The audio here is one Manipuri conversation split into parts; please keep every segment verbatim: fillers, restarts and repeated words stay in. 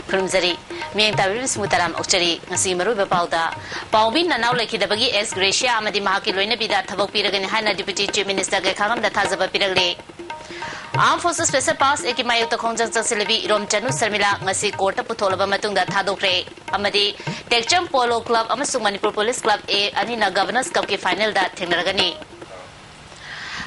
ꯈꯨꯔꯨꯝꯖꯔꯤ꯫ ꯃꯤꯠꯌꯦꯡ ꯇꯥꯕꯤꯔꯤꯕꯁꯤꯡꯕꯨ ꯇꯔꯥꯝꯅ ꯑꯣꯛꯆꯔꯤ꯫ ꯉꯁꯤꯒꯤ ꯃꯔꯨꯑꯣꯏꯕ ꯄꯥꯎꯗ, ꯄꯥꯎꯃꯤ ꯅꯅꯥꯎ ꯂꯩꯈꯤꯗꯕꯒꯤ ꯑꯦꯁ ꯒ꯭ꯔꯦꯁꯤꯌꯥ ꯑꯃꯗꯤ ꯃꯍꯥꯛꯀꯤ ꯂꯣꯏꯅꯕꯤꯗ ꯊꯕꯛ ꯄꯤꯔꯒꯅꯤ ꯍꯥꯏꯅ Deputy Chief Minister ꯒꯩꯈꯥꯉꯝꯅ ꯊꯥꯖꯕ ꯄꯤꯔꯛꯂꯤ꯫ Armed Forces Special Powers Act ꯀꯤ ꯃꯥꯌꯣꯛꯇ ꯈꯣꯡꯖꯪ ꯆꯪꯁꯤꯜꯂꯕꯤ ꯏꯔꯣꯝꯆꯅꯨ ꯁꯔꯃꯤꯂꯥ ꯉꯁꯤ court ꯇ ꯄꯨꯊꯣꯛꯂꯕ ꯃꯇꯨꯡꯗ ꯊꯥꯗꯣꯛꯈ꯭ꯔꯦ꯫ ꯑꯃꯗꯤ ꯇꯦꯛꯆꯝ Polo Club ꯑꯃꯁꯨꯡ Manipur Police Club A ꯑꯅꯤꯅ Governors Cup ꯀꯤ final ꯗ ꯊꯦꯡꯅꯔꯒꯅꯤ꯫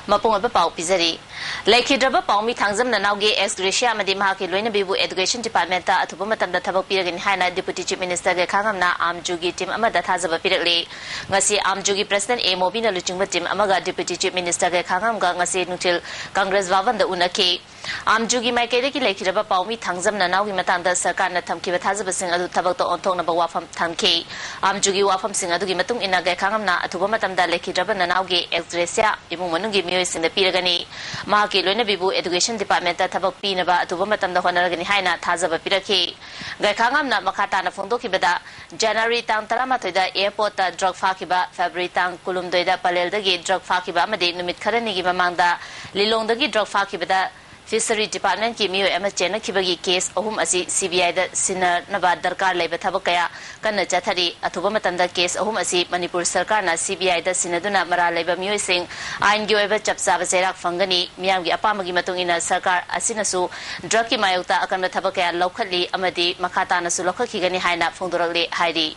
ꯃꯄꯨꯡ ꯑꯣꯏꯕ ꯄꯥꯎ ꯄꯤꯖꯔꯤ꯫ ꯂꯩꯈꯤꯗ꯭ꯔꯕ ꯄꯥꯎꯃꯤ ꯊꯥꯡꯖꯝ ꯅꯅꯥꯎꯒꯤ ex gratia ꯑꯃꯗꯤ ꯃꯍꯥꯛꯀꯤ ꯂꯣꯏꯅꯕꯤꯕꯨ Education Department ꯇ ꯑꯊꯨꯕ ꯃꯇꯝꯗ ꯊꯕꯛ ꯄꯤꯔꯒꯅꯤ ꯍꯥꯏꯅ Deputy Chief Minister ꯒꯩꯈꯥꯉꯝꯅ ꯑꯥꯝꯖꯨꯒꯤ team ꯑꯃꯗ ꯊꯥꯖꯕ ꯄꯤꯔꯛꯂꯤ꯫ ꯉꯁꯤ ꯑꯥꯝꯖꯨꯒꯤ President ꯑꯦ ꯃꯣꯕꯤꯅ ꯂꯨꯆꯤꯡꯕ team ꯑꯃꯒ Deputy Chief Minister ꯒꯩꯈꯥꯉꯝꯒ ꯉꯁꯤ ꯅꯨꯡꯊꯤꯜ Congress ꯚꯕꯟꯗ ꯎꯅꯈꯤ꯫ ꯑꯥꯝꯖꯨꯒꯤ ꯃꯥꯏꯀꯩꯗꯒꯤ ꯂꯩꯈꯤꯗ꯭ꯔꯕ ꯄꯥꯎꯃꯤ ꯊꯥꯡꯖꯝ ꯅꯅꯥꯎꯒꯤ ꯃꯇꯥꯡꯗ ꯁꯔꯀꯥꯔꯅ ꯊꯝꯈꯤꯕ ꯊꯥꯖꯕꯁꯤꯡ ꯑꯗꯨ ꯊꯕꯛꯇ ꯑꯣꯟꯊꯣꯛꯅꯕ ꯋꯥꯐꯝ ꯊꯝꯈꯤ꯫ ꯑꯥꯝꯖꯨꯒꯤ ꯋꯥꯐꯝꯁꯤꯡ ꯑꯗꯨꯒꯤ ꯃꯇꯨꯡ ꯏꯟꯅ ꯒꯩꯈꯥꯉꯝꯅ ꯑꯊꯨꯕ ꯃꯇꯝꯗ ꯂꯩꯈꯤꯗ꯭ꯔꯕ ꯅꯅꯥꯎꯒꯤ ex gratia ꯏꯃꯨꯡ ꯃꯅꯨꯡꯒꯤ ꯃꯤꯑꯣꯏꯁꯤꯡꯗ ꯄꯤꯔꯒꯅꯤ꯫ ꯃꯍꯥꯛꯀꯤ ꯂꯣꯏꯅꯕꯤꯕꯨ Education Department ꯇ ꯊꯕꯛ ꯄꯤꯅꯕ ꯑꯊꯨꯕ ꯃꯇꯝꯗ ꯍꯣꯠꯅꯔꯒꯅꯤ ꯍꯥꯏꯅ ꯊꯥꯖꯕ ꯄꯤꯔꯛꯈꯤ꯫ ꯒꯩꯈꯥꯉꯝꯅ ꯃꯈꯥ ꯇꯥꯅ ꯐꯣꯡꯗꯣꯛꯈꯤꯕꯗ, January ꯇꯥꯡ ꯇꯔꯥꯃꯥꯊꯣꯏꯗ airport ꯇ drug ꯐꯥꯈꯤꯕ, February ꯇꯥꯡ ꯀꯨꯟꯍꯨꯝꯗꯣꯏꯗ ꯄꯂꯦꯜꯗꯒꯤ drug ꯐꯥꯈꯤꯕ ꯑꯃꯗꯤ ꯅꯨꯃꯤꯠ ꯈꯔꯅꯤꯒꯤ ꯃꯃꯥꯡꯗ ꯂꯤꯂꯣꯡꯗꯒꯤ drug ꯐꯥꯈꯤꯕꯗ Fishery Department ꯀꯤ ꯃꯤꯑꯣꯏ ꯑꯃ ꯆꯦꯟꯅꯈꯤꯕꯒꯤ case ꯑꯍꯨꯝ ꯑꯁꯤ C B I ꯗ ꯁꯤꯟꯅꯅꯕ ꯗꯔꯀꯥꯔ ꯂꯩꯕ ꯊꯕꯛ ꯀꯌꯥ ꯀꯟꯅ ꯆꯠꯊꯔꯤ꯫ ꯑꯊꯨꯕ ꯃꯇꯝꯗ case ꯑꯍꯨꯝ ꯑꯁꯤ ꯃꯅꯤꯄꯨꯔ ꯁꯔꯀꯥꯔꯅ C B I ꯗ ꯁꯤꯟꯅꯗꯨꯅ ꯃꯔꯥꯜ ꯂꯩꯕ ꯃꯤꯑꯣꯏꯁꯤꯡ ꯑꯥꯏꯟꯒꯤ ꯑꯣꯏꯕ ꯆꯞ ꯆꯥꯕ ꯆꯩꯔꯥꯛ ꯐꯪꯒꯅꯤ꯫ ꯃꯤꯌꯥꯝꯒꯤ ꯑꯄꯥꯝꯕꯒꯤ ꯃꯇꯨꯡ ꯏꯟꯅ ꯁꯔꯀꯥꯔ ꯑꯁꯤꯅꯁꯨ drug ꯀꯤ ꯃꯥꯌꯣꯛꯇ ꯑꯀꯟꯕ ꯊꯕꯛ ꯀꯌꯥ ꯂꯧꯈꯠꯂꯤ ꯑꯃꯗꯤ ꯃꯈꯥ ꯇꯥꯅꯁꯨ ꯂꯧꯈꯠꯈꯤꯒꯅꯤ ꯍꯥꯏꯅ ꯐꯣꯡꯗꯣꯔꯛꯂꯤ ꯍꯥꯏꯔꯤ꯫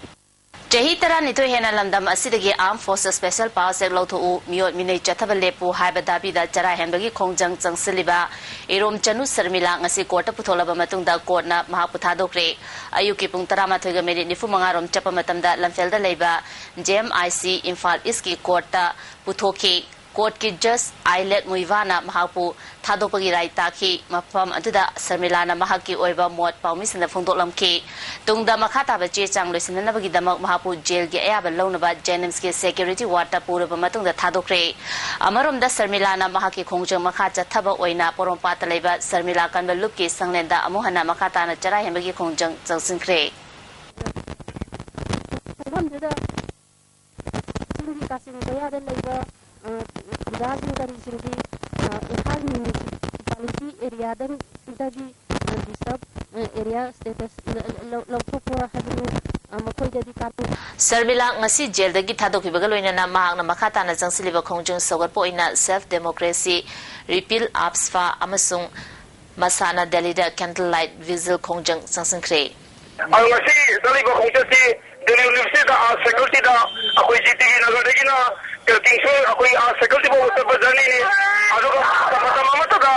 ꯆꯍꯤ ꯇꯔꯥꯅꯤꯊꯣꯏ ꯍꯦꯟꯅ ꯂꯝꯗꯝ ꯑꯁꯤꯗꯒꯤ Armed Forces Special Powers Act ꯂꯧꯊꯣꯛꯎ, ꯃꯤꯑꯣꯠ ꯃꯤꯅꯩ ꯆꯠꯊꯕ ꯂꯦꯞꯄꯨ ꯍꯥꯏꯕ ꯗꯥꯕꯤꯗ ꯆꯔꯥ ꯍꯦꯟꯕꯒꯤ ꯈꯣꯡꯖꯪ ꯆꯪꯁꯤꯜꯂꯤꯕ ꯏꯔꯣꯝ ꯆꯅꯨ ꯁꯔꯃꯤꯂꯥ ꯉꯁꯤ court ꯇ ꯄꯨꯊꯣꯛꯂꯕ ꯃꯇꯨꯡꯗ court ꯅ ꯃꯍꯥꯛꯄꯨ ꯊꯥꯗꯣꯛꯈ꯭ꯔꯦ꯫ ꯑꯌꯨꯛꯀꯤ ꯄꯨꯡ ꯇꯔꯥꯃꯥꯊꯣꯏꯒ minute ꯅꯤꯐꯨ ꯃꯉꯥ ꯔꯣꯝ ꯆꯠꯄ ꯃꯇꯝꯗ ꯂꯝꯐꯦꯜꯗ ꯂꯩꯕ J M I C Imphal East ꯀꯤ court ꯇ ꯄꯨꯊꯣꯛꯈꯤ꯫ Court ꯀꯤ judge ꯑꯥꯏꯂꯦꯠ ꯃꯨꯏꯚꯥꯅ ꯃꯍꯥꯛꯄꯨ ꯊꯥꯗꯣꯛꯄꯒꯤ ꯔꯥꯏ ꯇꯥꯈꯤ꯫ ꯃꯐꯝ ꯑꯗꯨꯗ ꯁꯔꯃꯤꯂꯥꯅ ꯃꯍꯥꯛꯀꯤ ꯑꯣꯏꯕ ꯃꯣꯠ ꯄꯥꯎꯃꯤꯁꯤꯡꯗ ꯐꯣꯡꯗꯣꯛꯂꯝꯈꯤ꯫ ꯇꯨꯡꯗ ꯃꯈꯥ ꯇꯥꯕ ꯆꯦ ꯆꯥꯡ ꯂꯣꯏꯁꯤꯟꯅꯅꯕꯒꯤꯗꯃꯛ ꯃꯍꯥꯛꯄꯨ jail ꯒꯤ ꯑꯌꯥꯕ ꯂꯧꯅꯕ JNIMS ꯀꯤ security ward ꯇ ꯄꯨꯔꯕ ꯃꯇꯨꯡꯗ ꯊꯥꯗꯣꯛꯈ꯭ꯔꯦ꯫ ꯑꯃꯔꯣꯝꯗ ꯁꯔꯃꯤꯂꯥꯅ ꯃꯍꯥꯛꯀꯤ ꯈꯣꯡꯖꯪ ꯃꯈꯥ ꯆꯠꯊꯕ ꯑꯣꯏꯅ ꯄꯣꯔꯣꯝꯄꯥꯠꯇ ꯂꯩꯕ ꯁꯔꯃꯤꯂꯥ ꯀꯟꯕ ꯂꯨꯞꯀꯤ ꯁꯪꯂꯦꯟꯗ ꯑꯃꯨꯛ ꯍꯟꯅ ꯃꯈꯥ ꯇꯥꯅ ꯆꯔꯥ ꯍꯦꯟꯕꯒꯤ ꯈꯣꯡꯖꯪ ꯆꯪꯁꯤꯟꯈ꯭ꯔꯦ꯫ ꯈꯣꯡꯐꯝꯗꯨꯗ ꯆꯤꯡꯒꯤ ꯀꯥꯆꯤꯟ ꯀꯣꯌꯥꯗ ꯂꯩꯕ, ꯑ, ꯈꯨꯟꯖꯥꯁꯤꯡ ꯀꯔꯤꯁꯤꯡꯗꯤ, ꯑ, ꯏꯝꯐꯥꯜ municipality area ꯗꯒꯤ, ꯑ, disturb ꯑꯦꯔꯤꯌꯥ ꯁ꯭ꯇꯦꯇꯁ ꯂꯧꯊꯣꯛꯄ ꯍꯥꯏꯕꯗꯨ ꯃꯈꯣꯏꯗꯗꯤ ꯀꯥꯟꯅꯩ꯫ ꯁꯔꯃꯤꯂꯥ ꯉꯁꯤ ꯖꯦꯜꯗꯒꯤ ꯊꯥꯗꯣꯛꯈꯤꯕꯒ ꯂꯣꯏꯅꯅ ꯃꯍꯥꯛꯅ ꯃꯈꯥ ꯇꯥꯅ ꯆꯪꯁꯤꯜꯂꯤꯕ ꯈꯣꯡꯖꯪ ꯁꯧꯒꯠꯄ ꯑꯣꯏꯅ ꯁꯦꯜꯐ ꯗꯦꯃꯣꯀ꯭ꯔꯦꯁꯤ, ꯔꯤꯄꯤꯜ ꯑꯥꯞꯁꯐꯥ ꯑꯃꯁꯨꯡ ꯃꯁꯥꯅ ꯗꯦꯜꯂꯤꯗ ꯀꯦꯟꯗꯜ ꯂꯥꯏꯠ ꯚꯤꯖꯤꯜ ꯈꯣꯡꯖꯪ ꯆꯪꯁꯤꯟꯈ꯭ꯔꯦ꯫ ꯑꯗꯣ ꯉꯁꯤ ꯆꯠꯂꯤꯕ ꯈꯣꯡꯆꯠꯁꯤ ꯗꯦꯜꯂꯤ ꯌꯨꯅꯤꯚꯔꯁꯤꯇꯤꯗ ꯑꯥꯔꯠꯁ ꯐꯦꯀꯜꯇꯤꯗ ꯑꯩꯈꯣꯏ ꯖꯤ ꯇꯤꯒꯤ ꯅꯒꯔꯗꯒꯤꯅ ꯀꯤꯡꯁꯨ ꯑꯩꯈꯣꯏ ꯑꯥꯔꯠꯁ ꯐꯦꯀꯜꯇꯤꯐꯥꯎ ꯆꯠꯄ ꯖꯔꯅꯤꯅꯤ꯫ ꯑꯗꯨꯒ ꯃꯇꯝ ꯑꯃꯠꯇꯗ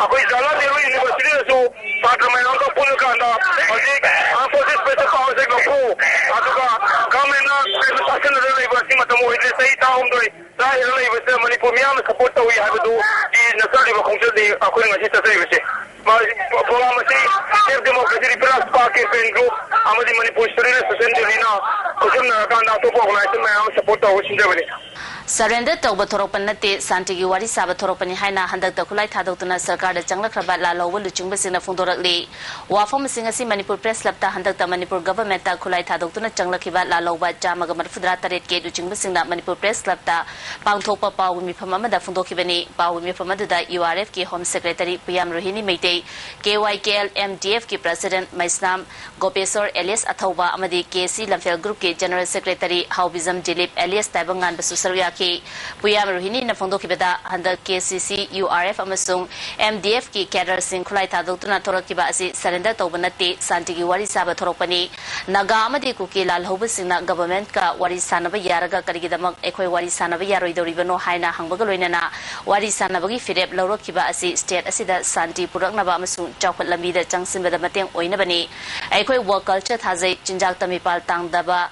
ꯑꯩꯈꯣꯏ ꯖꯋꯥꯍꯔꯂꯥꯜ ꯅꯦꯍꯔꯨ ꯌꯨꯅꯤꯚꯔꯁꯤꯇꯤꯗꯁꯨ ꯁꯥꯇ꯭ꯔ ꯃꯌꯥꯝꯒ ꯄꯨꯜꯂꯀꯥꯟꯗ ꯍꯧꯖꯤꯛ ꯑꯥꯔꯝ ꯐꯣꯔꯁꯦꯁ ꯁ꯭ꯄꯦꯁꯤꯌꯦꯜ ꯄꯥꯋꯔꯁꯦ ꯂꯧꯊꯣꯛꯎ, ꯑꯗꯨꯒ ꯒꯚꯔꯟꯃꯦꯟꯅ ꯀꯔꯤꯝꯇ ꯇꯥꯁꯤꯟꯅꯗꯅ ꯂꯩꯕ ꯑꯁꯤ ꯃꯇꯝ ꯑꯣꯏꯗ꯭ꯔꯦ꯫ ꯆꯍꯤ ꯇꯔꯥꯍꯨꯝꯗꯣꯏ ꯇꯔꯥ ꯍꯦꯟꯅ ꯂꯩꯕꯁꯤꯗ ꯃꯅꯤꯄꯨꯔ ꯃꯤꯌꯥꯝꯅ ꯁꯄꯣꯔꯠ ꯇꯧꯏ ꯍꯥꯏꯕꯗꯨ ꯅꯆꯜꯂꯤꯕ ꯈꯣꯡꯆꯠꯅꯤ ꯑꯩꯈꯣꯏꯅ ꯉꯁꯤ ꯆꯠꯆꯔꯤꯕꯁꯤ꯫ ꯃꯥ-, ꯄ꯭ꯔꯣꯒ꯭ꯔꯥꯝ ꯑꯁꯤ self democracy ꯔꯤꯄꯤꯜ apps campaign group ꯑꯃꯗꯤ ꯃꯅꯤꯄꯨꯔ ꯁ꯭ꯇꯨꯗꯦꯟꯠ ꯑꯦꯁꯣꯁꯤꯌꯦꯁꯟ ꯗꯦꯜꯂꯤꯅ ꯈꯨꯠꯁꯝꯅꯔꯀꯥꯟꯗ ꯑꯇꯣꯞꯄ ꯑꯣꯔꯒꯅꯥꯏꯖꯦꯁꯟ ꯃꯌꯥꯝ ꯑꯃ ꯁꯄꯣꯔꯠ ꯇꯧꯕ ꯁꯤꯟꯖꯕꯅꯤ꯫ ꯁꯔꯦꯟꯗꯔ ꯇꯧꯕ ꯊꯣꯔꯛꯄ ꯅꯠꯇꯦ, ꯁꯥꯟꯇꯤꯒꯤ ꯋꯥꯔꯤ ꯁꯥꯕ ꯊꯣꯔꯛꯄꯅꯤ ꯍꯥꯏꯅ ꯍꯟꯗꯛꯇ ꯈꯨꯠꯂꯥꯏ ꯊꯥꯗꯣꯛꯇꯨꯅ ꯁꯔꯀꯥꯔꯗ ꯆꯪꯂꯛꯈ꯭ꯔꯕ ꯂꯥꯜꯍꯧꯕ ꯂꯨꯆꯤꯡꯕꯁꯤꯡꯅ ꯐꯣꯡꯗꯣꯔꯛꯂꯤ꯫ ꯋꯥꯐꯝꯁꯤꯡ ꯑꯁꯤ ꯃꯅꯤꯄꯨꯔ ꯄ꯭ꯔꯦꯁ ꯀ꯭ꯂꯕꯇ ꯍꯟꯗꯛꯇ ꯃꯅꯤꯄꯨꯔ ꯒꯚꯔꯟꯃꯦꯟꯠꯇ ꯈꯨꯠꯂꯥꯏ ꯊꯥꯗꯣꯛꯇꯨꯅ ꯆꯪꯂꯛꯈꯤꯕ ꯂꯥꯜꯍꯧꯕ ꯆꯥꯝꯃꯒ ꯃꯔꯤꯐꯨꯇꯔꯥ ꯇꯔꯦꯠꯀꯤ ꯂꯨꯆꯤꯡꯕꯁꯤꯡꯅ ꯃꯅꯤꯄꯨꯔ ꯄ꯭ꯔꯦꯁ ꯀ꯭ꯂꯕꯇ ꯄꯥꯡꯊꯣꯛꯄ ꯄꯥꯎꯒꯤ ꯃꯤꯐꯝ ꯑꯃꯗ ꯐꯣꯡꯗꯣꯛꯈꯤꯕꯅꯤ꯫ ꯄꯥꯎꯒꯤ ꯃꯤꯐꯝ ꯑꯗꯨꯗ ꯌꯨ ꯑꯥꯔ ꯑꯦꯐꯀꯤ home secretary Puyam Rohini Meitei, K Y K L M D ꯑꯦꯐꯀꯤ ꯄ꯭ꯔꯁꯤꯗꯦꯟꯠ ꯃꯩꯁꯅꯥꯝ ꯒꯣꯄꯦꯁꯣꯔ ꯑꯦꯂꯤꯌꯥꯁ ꯑꯊꯧꯕ ꯑꯃꯗꯤ ꯀꯦ ꯁꯤ ꯂꯝꯐꯦꯜ ꯒ꯭ꯔꯨꯞꯀꯤ general secretary Haobijam Dilip alias ꯇꯥꯏꯕꯪꯉꯥꯟꯕꯁꯨ ꯁꯔꯨꯛ ꯌꯥꯈꯤ꯫ ꯄꯨꯌꯥꯝ ꯔꯣꯍꯤꯅꯤꯅ ꯐꯣꯡꯗꯣꯛꯈꯤꯕꯗ, ꯍꯟꯗꯛ K C C, U R F ꯑꯃꯁꯨꯡ ꯑꯦꯝ ꯗꯤ ꯑꯦꯐꯀꯤ ꯀꯦꯗꯔꯁꯤꯡ ꯈꯨꯠꯂꯥꯏ ꯊꯥꯗꯣꯛꯇꯨꯅ ꯊꯣꯔꯛꯈꯤꯕ ꯑꯁꯤ ꯁꯔꯦꯟꯗꯔ ꯇꯧꯕ ꯅꯠꯇꯦ, ꯁꯥꯟꯇꯤꯒꯤ ꯋꯥꯔꯤ ꯁꯥꯕ ꯊꯣꯔꯛꯄꯅꯤ꯫ ꯅꯥꯒꯥ ꯑꯃꯗꯤ ꯀꯨꯀꯤ ꯂꯥꯜꯍꯧꯕꯁꯤꯡꯅ ꯒꯚꯔꯟꯃꯦꯟꯠꯀ ꯋꯥꯔꯤ ꯁꯥꯟꯅꯕ ꯌꯥꯔꯒ ꯀꯔꯤꯒꯤꯗꯃꯛ ꯑꯩꯈꯣꯏ ꯋꯥꯔꯤ ꯁꯥꯟꯅꯕ ꯌꯥꯔꯣꯏꯗꯧꯔꯤꯕꯅꯣ ꯍꯥꯏꯅ ꯍꯪꯕꯒ ꯂꯣꯏꯅꯅ ꯋꯥꯔꯤ ꯁꯥꯟꯅꯕꯒꯤ ꯐꯤꯔꯦꯞ ꯂꯧꯔꯛꯈꯤꯕ ꯑꯁꯤ ꯁ꯭ꯇꯦꯠ ꯑꯁꯤꯗ ꯁꯥꯟꯇꯤ ꯄꯨꯔꯛꯅꯕ ꯑꯃꯁꯨꯡ ꯆꯥꯎꯈꯠ ꯂꯝꯕꯤꯗ ꯆꯪꯁꯤꯟꯕꯗ ꯃꯇꯦꯡ ꯑꯣꯏꯅꯕꯅꯤ꯫ ꯑꯩꯈꯣꯏ ꯋꯣꯛ ꯀꯜꯆꯔ ꯊꯥꯖꯩ, ꯆꯤꯟꯖꯥꯛꯇ ꯃꯤꯄꯥꯜ ꯇꯥꯡꯗꯕ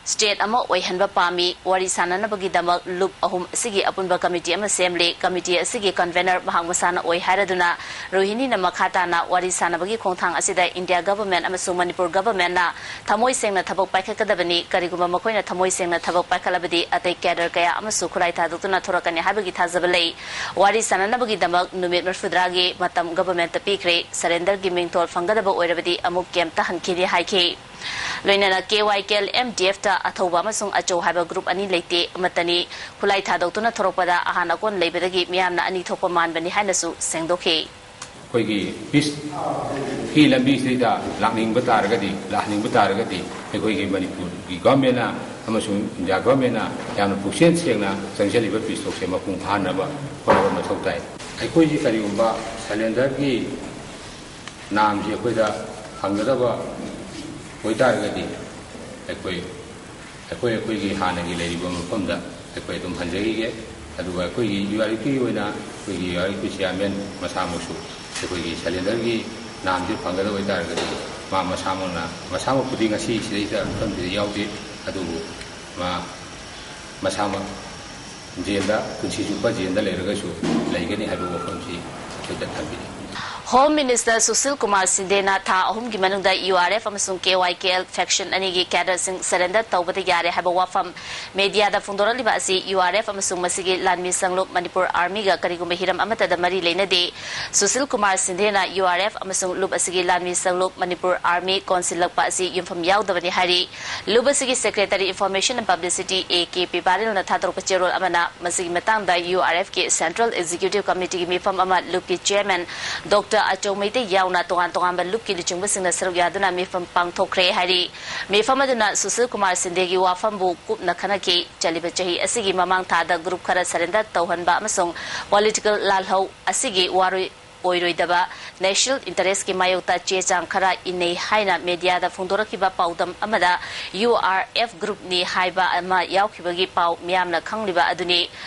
ꯁ꯭ꯇꯦꯠ ꯑꯃ ꯑꯣꯏꯍꯟꯕ ꯄꯥꯝꯃꯤ꯫ ꯋꯥꯔꯤ ꯁꯥꯟꯅꯅꯕꯒꯤꯗꯃꯛ ꯂꯨꯞ ꯑꯍꯨꯝ ꯑꯁꯤꯒꯤ ꯑꯄꯨꯟꯕ ꯀꯃꯤꯇꯤ ꯑꯃ ꯁꯦꯝꯂꯤ꯫ ꯀꯃꯤꯇꯤ ꯑꯁꯤꯒꯤ ꯀꯟꯚꯦꯅꯔ ꯃꯍꯥꯛ ꯃꯁꯥꯅ ꯑꯣꯏ ꯍꯥꯏꯔꯗꯨꯅ ꯔꯣꯍꯤꯅꯤꯅ ꯃꯈꯥ ꯇꯥꯅ ꯋꯥꯔꯤ ꯁꯥꯟꯅꯕꯒꯤ ꯈꯣꯡꯊꯥꯡ ꯑꯁꯤꯗ ꯏꯟꯗꯤꯌꯥ ꯒꯚꯔꯟꯃꯦꯟꯠ ꯑꯃꯁꯨꯡ ꯃꯅꯤꯄꯨꯔ ꯒꯚꯔꯟꯃꯦꯟꯠꯅ ꯊꯃꯣꯏ ꯁꯦꯡꯅ ꯊꯕꯛ ꯄꯥꯏꯈꯠꯀꯗꯕꯅꯤ꯫ ꯀꯔꯤꯒꯨꯝꯕ ꯃꯈꯣꯏꯅ ꯊꯃꯣꯏ ꯁꯦꯡꯅ ꯊꯕꯛ ꯄꯥꯏꯈꯠꯂꯕꯗꯤ ꯑꯇꯩ ꯀꯦꯗꯔ ꯀꯌꯥ ꯑꯃꯁꯨ ꯈꯨꯠꯂꯥꯏ ꯊꯥꯗꯣꯛꯇꯨꯅ ꯊꯣꯔꯛꯀꯅꯤ ꯍꯥꯏꯕꯒꯤ ꯊꯥꯖꯕ ꯂꯩ꯫ ꯋꯥꯔꯤ ꯁꯥꯟꯅꯅꯕꯒꯤꯗꯃꯛ ꯅꯨꯃꯤꯠ ꯃꯔꯤꯐꯨꯇꯔꯥꯒꯤ ꯃꯇꯝ ꯒꯚꯔꯟꯃꯦꯟꯠꯇ ꯄꯤꯈ꯭ꯔꯦ꯫ ꯁꯔꯦꯟꯗꯔꯒꯤ ꯃꯤꯡꯊꯣꯜ ꯐꯪꯒꯗꯕ ꯑꯣꯏꯔꯕꯗꯤ ꯑꯃꯨꯛ ꯀꯦꯝꯞꯇ ꯍꯟꯈꯤꯅꯤ ꯍꯥꯏꯈꯤ꯫ ꯂꯣꯏꯅꯅ ꯀꯦ ꯋꯥꯏ ꯀꯦ ꯑꯦꯜ ꯑꯦꯝ ꯗꯤ ꯑꯦꯐꯇ ꯑꯊꯧꯕ ꯑꯃꯁꯨꯡ ꯑꯆꯧ ꯍꯥꯏꯕ ꯒ꯭ꯔꯨꯞ ꯑꯅꯤ ꯂꯩꯇꯦ, ꯑꯃꯠꯇꯅꯤ꯫ ꯈꯨꯠꯂꯥꯏ ꯊꯥꯗꯣꯛꯇꯨꯅ ꯊꯣꯔꯛꯄꯗ ꯑꯍꯥꯟ ꯑꯀꯣꯟ ꯂꯩꯕꯗꯒꯤ ꯃꯤꯌꯥꯝꯅ ꯑꯅꯤ ꯊꯣꯛꯄ ꯃꯥꯟꯕꯅꯤ ꯍꯥꯏꯅꯁꯨ ꯁꯦꯡꯗꯣꯛꯈꯤ꯫ ꯑꯩꯈꯣꯏꯒꯤ ꯄꯤꯁꯀꯤ ꯂꯝꯕꯤꯁꯤꯗꯩꯗ ꯂꯥꯛꯅꯤꯡꯕ ꯇꯥꯔꯒꯗꯤ, ꯂꯥꯛꯍꯟꯅꯤꯡꯕ ꯇꯥꯔꯒꯗꯤ, ꯑꯩꯈꯣꯏꯒꯤ ꯃꯅꯤꯄꯨꯔꯒꯤ ꯒꯚꯔꯟꯃꯦꯟꯅ ꯑꯃꯁꯨꯡ ꯏꯟꯗꯤꯌꯥ ꯒꯚꯔꯟꯃꯦꯟꯅ ꯌꯥꯝꯅ ꯄꯨꯛꯆꯦꯜ ꯁꯦꯡꯅ ꯆꯪꯁꯤꯜꯂꯤꯕ ꯄꯤꯁ ꯇꯣꯛꯁꯦ ꯃꯄꯨꯡ ꯐꯥꯍꯟꯅꯕ ꯍꯣꯠꯅꯕ ꯃꯊꯧ ꯇꯥꯏ꯫ ꯑꯩꯈꯣꯏꯁꯤ ꯀꯔꯤꯒꯨꯝꯕ ꯁꯔꯦꯟꯗꯔꯒꯤ ꯅꯥꯝꯁꯤ ꯑꯩꯈꯣꯏꯗ ꯐꯪꯒꯗꯕ ꯑꯣꯏꯇꯥꯔꯒꯗꯤ, ꯑꯩꯈꯣꯏ ꯑꯩꯈꯣꯏ ꯑꯩꯈꯣꯏꯒꯤ ꯍꯥꯟꯅꯒꯤ ꯂꯩꯔꯤꯕ ꯃꯐꯝꯗ ꯑꯩꯈꯣꯏ ꯑꯗꯨꯝ ꯍꯟꯖꯈꯤꯒꯦ꯫ ꯑꯗꯨꯒ ꯑꯩꯈꯣꯏꯒꯤ ꯌꯨ ꯑꯥꯔ ꯑꯦꯐꯀꯤ ꯑꯣꯏꯅ ꯑꯩꯈꯣꯏꯒꯤ ꯌꯨ ꯑꯥꯔ ꯑꯦꯐꯀꯤ ꯆꯤꯌꯥꯔꯃꯦꯟ ꯃꯁꯥꯃꯛꯁꯨ ꯑꯩꯈꯣꯏꯒꯤ ꯁꯔꯦꯟꯗꯔꯒꯤ ꯅꯥꯝꯁꯤ ꯐꯪꯒꯗꯕ ꯑꯣꯏꯇꯥꯔꯒꯗꯤ, ꯃꯥ ꯃꯁꯥꯃꯛꯅ, ꯃꯁꯥꯃꯛꯄꯨꯗꯤ ꯉꯁꯤ ꯁꯤꯗꯩꯗ ꯃꯐꯝꯁꯤꯗ ꯌꯥꯎꯗꯦ, ꯑꯗꯨꯕꯨ ꯃꯥ ꯃꯁꯥꯃꯛ ꯖꯦꯜꯗ, ꯄꯨꯟꯁꯤ ꯆꯨꯞꯄ ꯖꯦꯜꯗ ꯂꯩꯔꯒꯁꯨ ꯂꯩꯒꯅꯤ ꯍꯥꯏꯕ ꯋꯥꯐꯝꯁꯤ ꯑꯩꯈꯣꯏꯗ ꯊꯝꯕꯤꯔꯤ꯫ ꯍꯣꯝ ꯃꯤꯅꯤꯁꯇꯔ ꯁꯨꯁꯤꯜ ꯀꯨꯃꯥꯔ ꯁꯤꯟꯗꯦꯅ ꯊꯥ ꯑꯍꯨꯝꯒꯤ ꯃꯅꯨꯡꯗ ꯌꯨ ꯑꯥꯔ ꯑꯦꯐ ꯑꯃꯁꯨꯡ ꯀꯦ ꯋꯥꯏ ꯀꯦ ꯑꯦꯜ ꯐꯦꯛꯁꯟ ꯑꯅꯤꯒꯤ ꯀꯦꯗꯔꯁꯤꯡ ꯁꯔꯦꯟꯗꯔ ꯇꯧꯕꯗ ꯌꯥꯔꯦ ꯍꯥꯏꯕ ꯋꯥꯐꯝ ꯃꯦꯗꯤꯌꯥꯗ ꯐꯣꯡꯗꯣꯔꯛꯂꯤꯕ ꯑꯁꯤ ꯌꯨ ꯑꯥꯔ ꯑꯦꯐ ꯑꯃꯁꯨꯡ ꯃꯁꯤꯒꯤ ꯂꯥꯟꯃꯤ ꯁꯪꯂꯨꯞ ꯃꯅꯤꯄꯨꯔ ꯑꯥꯔꯃꯤꯒ ꯀꯔꯤꯒꯨꯝꯕ ꯍꯤꯔꯝ ꯑꯃꯠꯇꯗ ꯃꯔꯤ ꯂꯩꯅꯗꯦ꯫ Sushil Kumar ꯁꯤꯟꯗꯦꯅ U R F ꯑꯃꯁꯨꯡ ꯂꯨꯞ ꯑꯁꯤꯒꯤ ꯂꯥꯟꯃꯤ ꯁꯪꯂꯨꯞ ꯃꯅꯤꯄꯨꯔ ꯑꯥꯔꯃꯤ ꯀꯣꯟꯁꯤꯜꯂꯛꯄ ꯑꯁꯤ ꯌꯨꯝꯐꯝ ꯌꯥꯎꯗꯕꯅꯤ ꯍꯥꯏꯔꯤ꯫ ꯂꯨꯞ ꯑꯁꯤꯒꯤ secretary information and publicity A K P ꯄꯥꯔꯤꯜꯅ ꯊꯥꯗꯣꯔꯛꯄ ꯆꯦꯔꯣꯜ ꯑꯃꯅ ꯃꯁꯤꯒꯤ ꯃꯇꯥꯡꯗ ꯌꯨ ꯑꯥꯔ ꯑꯦꯐꯀꯤ ꯁꯦꯟꯇ꯭ꯔꯦꯜ ꯑꯦꯛꯖꯤꯀ꯭ꯌꯨꯇꯤꯚ ꯀꯃꯤꯇꯤꯒꯤ ꯃꯤꯐꯝ ꯑꯃ ꯂꯨꯞꯀꯤ ꯆꯤꯌꯔꯃꯦꯟ ꯗꯣꯛꯇꯔ ꯑꯆꯧ ꯃꯩꯇꯩ ꯌꯥꯎꯅ ꯇꯣꯉꯥꯟ ꯇꯣꯉꯥꯟꯕ ꯂꯨꯞꯀꯤ ꯂꯨꯆꯤꯡꯕꯁꯤꯡꯅ ꯁꯔꯨꯛ ꯌꯥꯗꯨꯅ ꯃꯤꯐꯝ ꯄꯥꯡꯊꯣꯛꯈ꯭ꯔꯦ ꯍꯥꯏꯔꯤ꯫ ꯃꯤꯐꯝ ꯑꯗꯨꯅ ꯁꯨꯁꯤꯜ ꯀꯨꯃꯥꯔ ꯁꯤꯟꯗꯦꯒꯤ ꯋꯥꯐꯝꯕꯨ ꯀꯨꯞꯅ ꯈꯟꯅꯈꯤ꯫ ꯆꯠꯂꯤꯕ ꯆꯍꯤ ꯑꯁꯤꯒꯤ ꯃꯃꯥꯡ ꯊꯥꯗ ꯒ꯭ꯔꯨꯞ ꯈꯔ ꯁꯔꯦꯟꯗꯔ ꯇꯧꯍꯟꯕ ꯑꯃꯁꯨꯡ ꯄꯣꯂꯤꯇꯤꯀꯦꯜ ꯂꯥꯜꯍꯧ ꯑꯁꯤꯒꯤ ꯋꯥꯔꯣꯏ ꯑꯣꯏꯔꯣꯏꯗꯕ ꯅꯦꯁꯅꯦꯜ ꯏꯟꯇꯔꯦꯁꯀꯤ ꯃꯥꯌꯣꯛꯇ ꯆꯦ ꯆꯥꯡ ꯈꯔ ꯏꯟꯅꯩ ꯍꯥꯏꯅ ꯃꯦꯗꯤꯌꯥꯗ ꯐꯣꯡꯗꯣꯔꯛꯈꯤꯕ ꯄꯥꯎꯗꯝ ꯑꯃꯗ ꯌꯨ ꯑꯥꯔ ꯑꯦꯐ ꯒ꯭ꯔꯨꯞꯅꯤ ꯍꯥꯏꯕ ꯑꯃ ꯌꯥꯎꯈꯤꯕꯒꯤ ꯄꯥꯎ ꯃꯤꯌꯥꯝꯅ ꯈꯪꯂꯤꯕ ꯑꯗꯨꯅꯤ꯫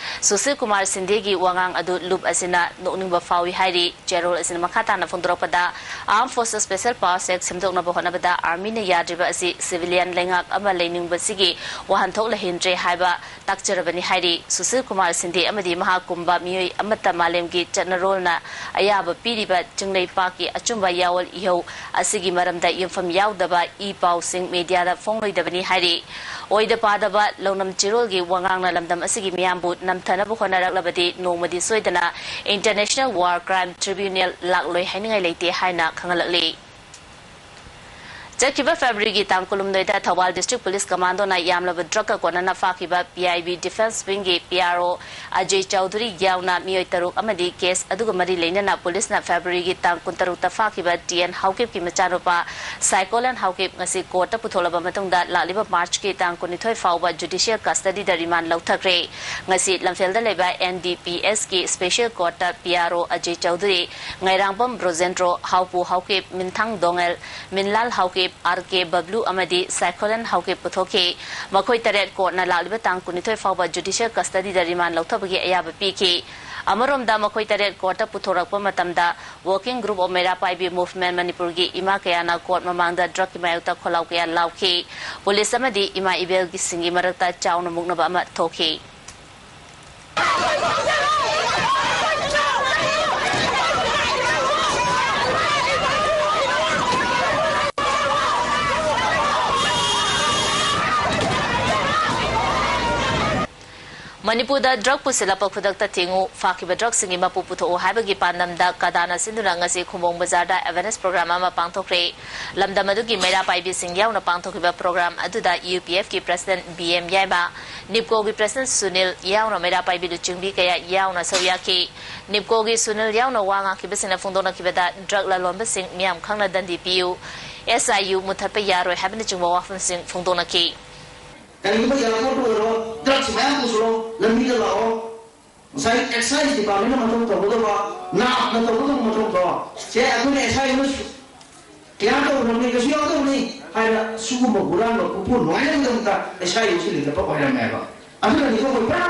ꯁꯨꯁꯤꯜ ꯀꯨꯃꯥꯔ ꯁꯤꯟꯗꯦꯒꯤ ꯋꯥꯉꯥꯡ ꯑꯗꯨ ꯂꯨꯞ ꯑꯁꯤꯅ ꯅꯣꯛꯅꯤꯡꯕ ꯐꯥꯎꯏ ꯍꯥꯏꯔꯤ꯫ ꯆꯦꯔꯣꯜ ꯑꯁꯤꯅ ꯃꯈꯥ ꯇꯥꯅ ꯐꯣꯡꯗꯣꯔꯛꯄꯗ, ꯑꯥꯔꯝ ꯐꯣꯔꯁꯦꯁ ꯁ꯭ꯄꯦꯁꯦꯜ ꯄꯥꯋꯔꯁ ꯑꯦꯛ ꯁꯦꯝꯗꯣꯛꯅꯕ ꯍꯣꯠꯅꯕꯗ ꯑꯥꯔꯃꯤꯅ ꯌꯥꯗ꯭ꯔꯤꯕ ꯑꯁꯤ ꯁꯤꯚꯤꯂꯤꯌꯟ ꯂꯩꯉꯥꯛ ꯑꯃ ꯂꯩꯅꯤꯡꯕꯁꯤꯒꯤ ꯋꯥꯍꯟꯊꯣꯛ ꯂꯩꯍꯟꯗ꯭ꯔꯦ ꯍꯥꯏꯕ ꯇꯥꯛꯆꯔꯕꯅꯤ ꯍꯥꯏꯔꯤ꯫ ꯁꯨꯁꯤꯜ ꯀꯨꯃꯥꯔ ꯁꯤꯟꯗꯦ ꯑꯃꯗꯤ ꯃꯍꯥꯛꯀꯨꯝꯕ ꯃꯤꯑꯣꯏ ꯑꯃꯠꯇ ꯃꯥꯂꯦꯝꯒꯤ ꯆꯠꯅꯔꯣꯜꯅ ꯑꯌꯥꯕ ꯄꯤꯔꯤꯕ ꯆꯤꯡꯂꯩꯄꯥꯛꯀꯤ ꯑꯆꯨꯝꯕ ꯌꯥꯑꯣꯜ ꯏꯍꯧ ꯑꯁꯤꯒꯤ ꯃꯔꯝꯗ ꯌꯨꯝꯐꯝ ꯌꯥꯎꯗꯕ ꯏ ꯄꯥꯎꯁꯤꯡ ꯃꯦꯗꯤꯌꯥꯗ ꯐꯣꯡꯂꯣꯏꯗꯕꯅꯤ ꯍꯥꯏꯔꯤ꯫ ꯑꯣꯏꯗ ꯄꯥꯗꯕ ꯂꯧꯅꯝ ꯆꯤꯔꯣꯜꯒꯤ ꯋꯥꯉꯥꯡꯅ ꯂꯝꯗꯝ ꯑꯁꯤꯒꯤ ꯃꯤꯌꯥꯝꯕꯨ ꯅꯝꯊꯅꯕ ꯍꯣꯠꯅꯔꯛꯂꯕꯗꯤ ꯅꯣꯡꯃꯗꯤ ꯁꯣꯏꯗꯅ ꯏꯟꯇꯔꯅꯦꯁꯅꯦꯜ ꯋꯥꯔ ꯀ꯭ꯔꯥꯏꯝ ꯇ꯭ꯔꯤꯕ꯭ꯌꯨꯅꯦꯜ ꯂꯥꯛꯂꯣꯏ ꯍꯥꯏꯅꯤꯡꯉꯥꯏ ꯂꯩꯇꯦ ꯍꯥꯏꯅ ꯈꯪꯍꯜꯂꯛꯂꯤ꯫ ꯆꯠꯈꯤꯕ ꯐꯦꯕ꯭ꯔꯨꯋꯥꯔꯤꯒꯤ ꯇꯥꯡ ꯀꯨꯟꯍꯨꯝꯗꯣꯏꯗ ꯊꯧꯕꯥꯜ ꯗꯤꯁꯇ꯭ꯔꯤꯛ ꯄꯨꯂꯤꯁ ꯀꯃꯥꯟꯗꯣꯅ ꯌꯥꯝꯂꯕ ꯗ꯭ꯔꯒꯀ ꯀꯣꯟꯅꯅ ꯐꯥꯈꯤꯕ ꯄꯤ ꯑꯥꯏ ꯕꯤ ꯗꯤꯐꯦꯟꯁ ꯋꯤꯡꯒꯤ P R O Ajay Chaudhuri ꯌꯥꯎꯅ ꯃꯤꯑꯣꯏ ꯇꯔꯨꯛ ꯑꯃꯗꯤ ꯀꯦꯁ ꯑꯗꯨꯒ ꯃꯔꯤ ꯂꯩꯅꯅ ꯄꯨꯂꯤꯁꯅ ꯐꯦꯕ꯭ꯔꯨꯋꯥꯔꯤꯒꯤ ꯇꯥꯡ ꯀꯨꯟꯇꯔꯨꯛꯇ ꯐꯥꯈꯤꯕ ꯇꯤ ꯑꯦꯟ ꯍꯥꯎꯀꯤꯞꯀꯤ ꯃꯆꯥꯅꯨꯄꯥ ꯁꯥꯏꯀꯣꯂꯦꯟ ꯍꯥꯎꯀꯤꯞ ꯉꯁꯤ ꯀꯣꯔꯠꯇ ꯄꯨꯊꯣꯛꯂꯕ ꯃꯇꯨꯡꯗ ꯂꯥꯛꯂꯤꯕ ꯃꯥꯔꯆꯀꯤ ꯇꯥꯡ ꯀꯨꯟꯅꯤꯊꯣꯏ ꯐꯥꯎꯕ ꯖꯨꯗꯤꯁꯤꯌꯦꯜ ꯀꯁꯇꯗꯤꯗ ꯔꯤꯃꯥꯟ ꯂꯧꯊꯈ꯭ꯔꯦ꯫ ꯉꯁꯤ ꯂꯝꯐꯦꯜꯗ ꯂꯩꯕ ꯑꯦꯟ ꯗꯤ ꯄꯤ ꯑꯦꯁꯀꯤ ꯁ꯭ꯄꯦꯁꯤꯌꯦꯜ ꯀꯣꯔꯠꯇ P R O Ajay Chaudhary, Ngairangbam Brojendro, Haopu Haokip, Minthang Dongel, Minlal Haokip, R K Bablu ꯑꯃꯗꯤ ꯁꯥꯏꯈꯣꯂꯦꯟ ꯍꯥꯎꯀꯤꯞ ꯄꯨꯊꯣꯛꯈꯤ꯫ ꯃꯈꯣꯏ ꯇꯔꯦꯠ ꯀꯣꯔꯠꯅ ꯂꯥꯛꯂꯤꯕ ꯇꯥꯡ ꯀꯨꯟꯅꯤꯊꯣꯏ ꯐꯥꯎꯕ ꯖꯨꯗꯤꯁꯤꯌꯦꯜ ꯀꯁꯇꯗꯤꯗ ꯔꯤꯃꯥꯟ ꯂꯧꯊꯕꯒꯤ ꯑꯌꯥꯕ ꯄꯤꯈꯤ꯫ ꯑꯃꯔꯣꯝꯗ ꯃꯈꯣꯏ ꯇꯔꯦꯠ ꯀꯣꯔꯠꯇ ꯄꯨꯊꯣꯔꯛꯄ ꯃꯇꯝꯗ Working Group of ꯃꯩꯔꯥ ꯄꯥꯏꯕꯤ Movement ꯃꯅꯤꯄꯨꯔꯒꯤ ꯏꯃꯥ ꯀꯌꯥꯅ ꯀꯣꯔꯠ ꯃꯃꯥꯡꯗ ꯗ꯭ꯔꯒꯀꯤ ꯃꯥꯌꯣꯛꯇ ꯈꯣꯜꯂꯥꯎ ꯀꯌꯥ ꯂꯥꯎꯈꯤ꯫ ꯄꯨꯂꯤꯁ ꯑꯃꯗꯤ ꯏꯃꯥ ꯏꯕꯦꯜꯒꯤꯁꯤꯡꯒꯤ ꯃꯔꯛꯇ ꯆꯥꯎꯅ ꯃꯨꯛꯅꯕ ꯑꯃ ꯊꯣꯛꯈꯤ꯫ ꯃꯅꯤꯄꯨꯔꯗ ꯗ꯭ꯔꯒ ꯄꯨꯁꯤꯜꯂꯛꯄ ꯈꯨꯗꯛꯇ ꯊꯤꯡꯉꯨ, ꯐꯥꯈꯤꯕ ꯗ꯭ꯔꯒꯁꯤꯡꯒꯤ ꯃꯄꯨ ꯄꯨꯊꯣꯛꯎ ꯍꯥꯏꯕꯒꯤ ꯄꯥꯟꯗꯝꯗ ꯀꯗꯥꯅ ꯁꯤꯟꯗꯨꯅ ꯉꯁꯤ ꯈꯨꯝꯕꯣꯡ ꯕꯖꯥꯔꯗ ꯑꯦꯋꯦꯔꯅꯦꯁ ꯄ꯭ꯔꯣꯒ꯭ꯔꯥꯝ ꯑꯃ ꯄꯥꯡꯊꯣꯛꯈ꯭ꯔꯦ꯫ ꯂꯝꯗꯝ ꯑꯗꯨꯒꯤ ꯃꯩꯔꯥ ꯄꯥꯏꯕꯤꯁꯤꯡ ꯌꯥꯎꯅ ꯄꯥꯡꯊꯣꯛꯈꯤꯕ ꯄ꯭ꯔꯣꯒ꯭ꯔꯥꯝ ꯑꯗꯨꯗ ꯌꯨ ꯄꯤ ꯑꯦꯐꯀꯤ ꯄ꯭ꯔꯁꯤꯗꯦꯟꯠ ꯕꯤ ꯑꯦꯝ ꯌꯥꯏꯃ, ꯅꯤꯞꯀꯣꯒꯤ ꯄ꯭ꯔꯁꯤꯗꯦꯟꯠ ꯁꯨꯅꯤꯜ ꯌꯥꯎꯅ ꯃꯩꯔꯥ ꯄꯥꯏꯕꯤ ꯂꯨꯆꯤꯡꯕꯤ ꯀꯌꯥ ꯌꯥꯎꯅ ꯁꯔꯨꯛ ꯌꯥꯈꯤ꯫ ꯅꯤꯞꯀꯣꯒꯤ ꯁꯨꯅꯤꯜ ꯌꯥꯎꯅ ꯋꯥ ꯉꯥꯡꯈꯤꯕꯁꯤꯡꯅ ꯐꯣꯡꯗꯣꯛꯅꯈꯤꯕꯗ ꯗ꯭ꯔꯒ ꯂꯂꯣꯟꯕꯁꯤꯡ ꯃꯤꯌꯥꯝ ꯈꯪꯅ ꯗꯟꯗꯤ ꯄꯤꯌꯨ, ꯑꯦꯁ ꯑꯥꯏ ꯌꯨ ꯃꯨꯊꯠꯄ ꯌꯥꯔꯣꯏ ꯍꯥꯏꯕꯅꯆꯤꯡꯕ ꯋꯥꯐꯝꯁꯤꯡ ꯐꯣꯡꯗꯣꯛꯅꯈꯤ꯫ ꯀꯔꯤꯒꯨꯝꯕ ꯑꯦꯌꯥꯔꯄꯣꯔꯠꯇ ꯑꯣꯏꯔꯣ, ꯗ꯭ꯔꯒꯁꯤ ꯃꯌꯥꯝ ꯄꯨꯁꯤꯜꯂꯣ, ꯂꯝꯕꯤꯗ ꯂꯥꯛꯑꯣ꯫ ꯉꯁꯥꯏ ꯑꯦꯛꯁꯥꯏꯁ ꯗꯤꯄꯥꯔꯠꯃꯦꯟꯅ ꯃꯊꯧ ꯇꯧꯒꯗꯕ, ꯅꯥꯞꯅ ꯇꯧꯒꯗꯕ ꯃꯊꯧꯗꯣ, ꯁꯦ ꯑꯩꯈꯣꯏꯅ ꯑꯦꯁ ꯑꯥꯏ ꯌꯨꯅ ꯀꯌꯥ ꯇꯧꯈ꯭ꯔꯕꯅꯤ, ꯀꯩꯁꯨ ꯌꯥꯎꯗꯕꯅꯤ ꯍꯥꯏꯅ ꯁꯤꯒꯨꯝꯕ ꯍꯨꯔꯥꯟꯕ ꯈꯨꯄꯨ ꯅꯨꯡꯉꯥꯏꯅꯕꯒꯤꯗꯃꯛꯇ ꯑꯦꯁ ꯑꯥꯏ ꯌꯨꯁꯤ ꯂꯤꯡꯈꯠꯄ ꯑꯣꯏꯔꯝꯃꯦꯕ꯫ ꯑꯗꯨꯅꯅꯤ ꯑꯩꯈꯣꯏ ꯄꯨꯔꯥ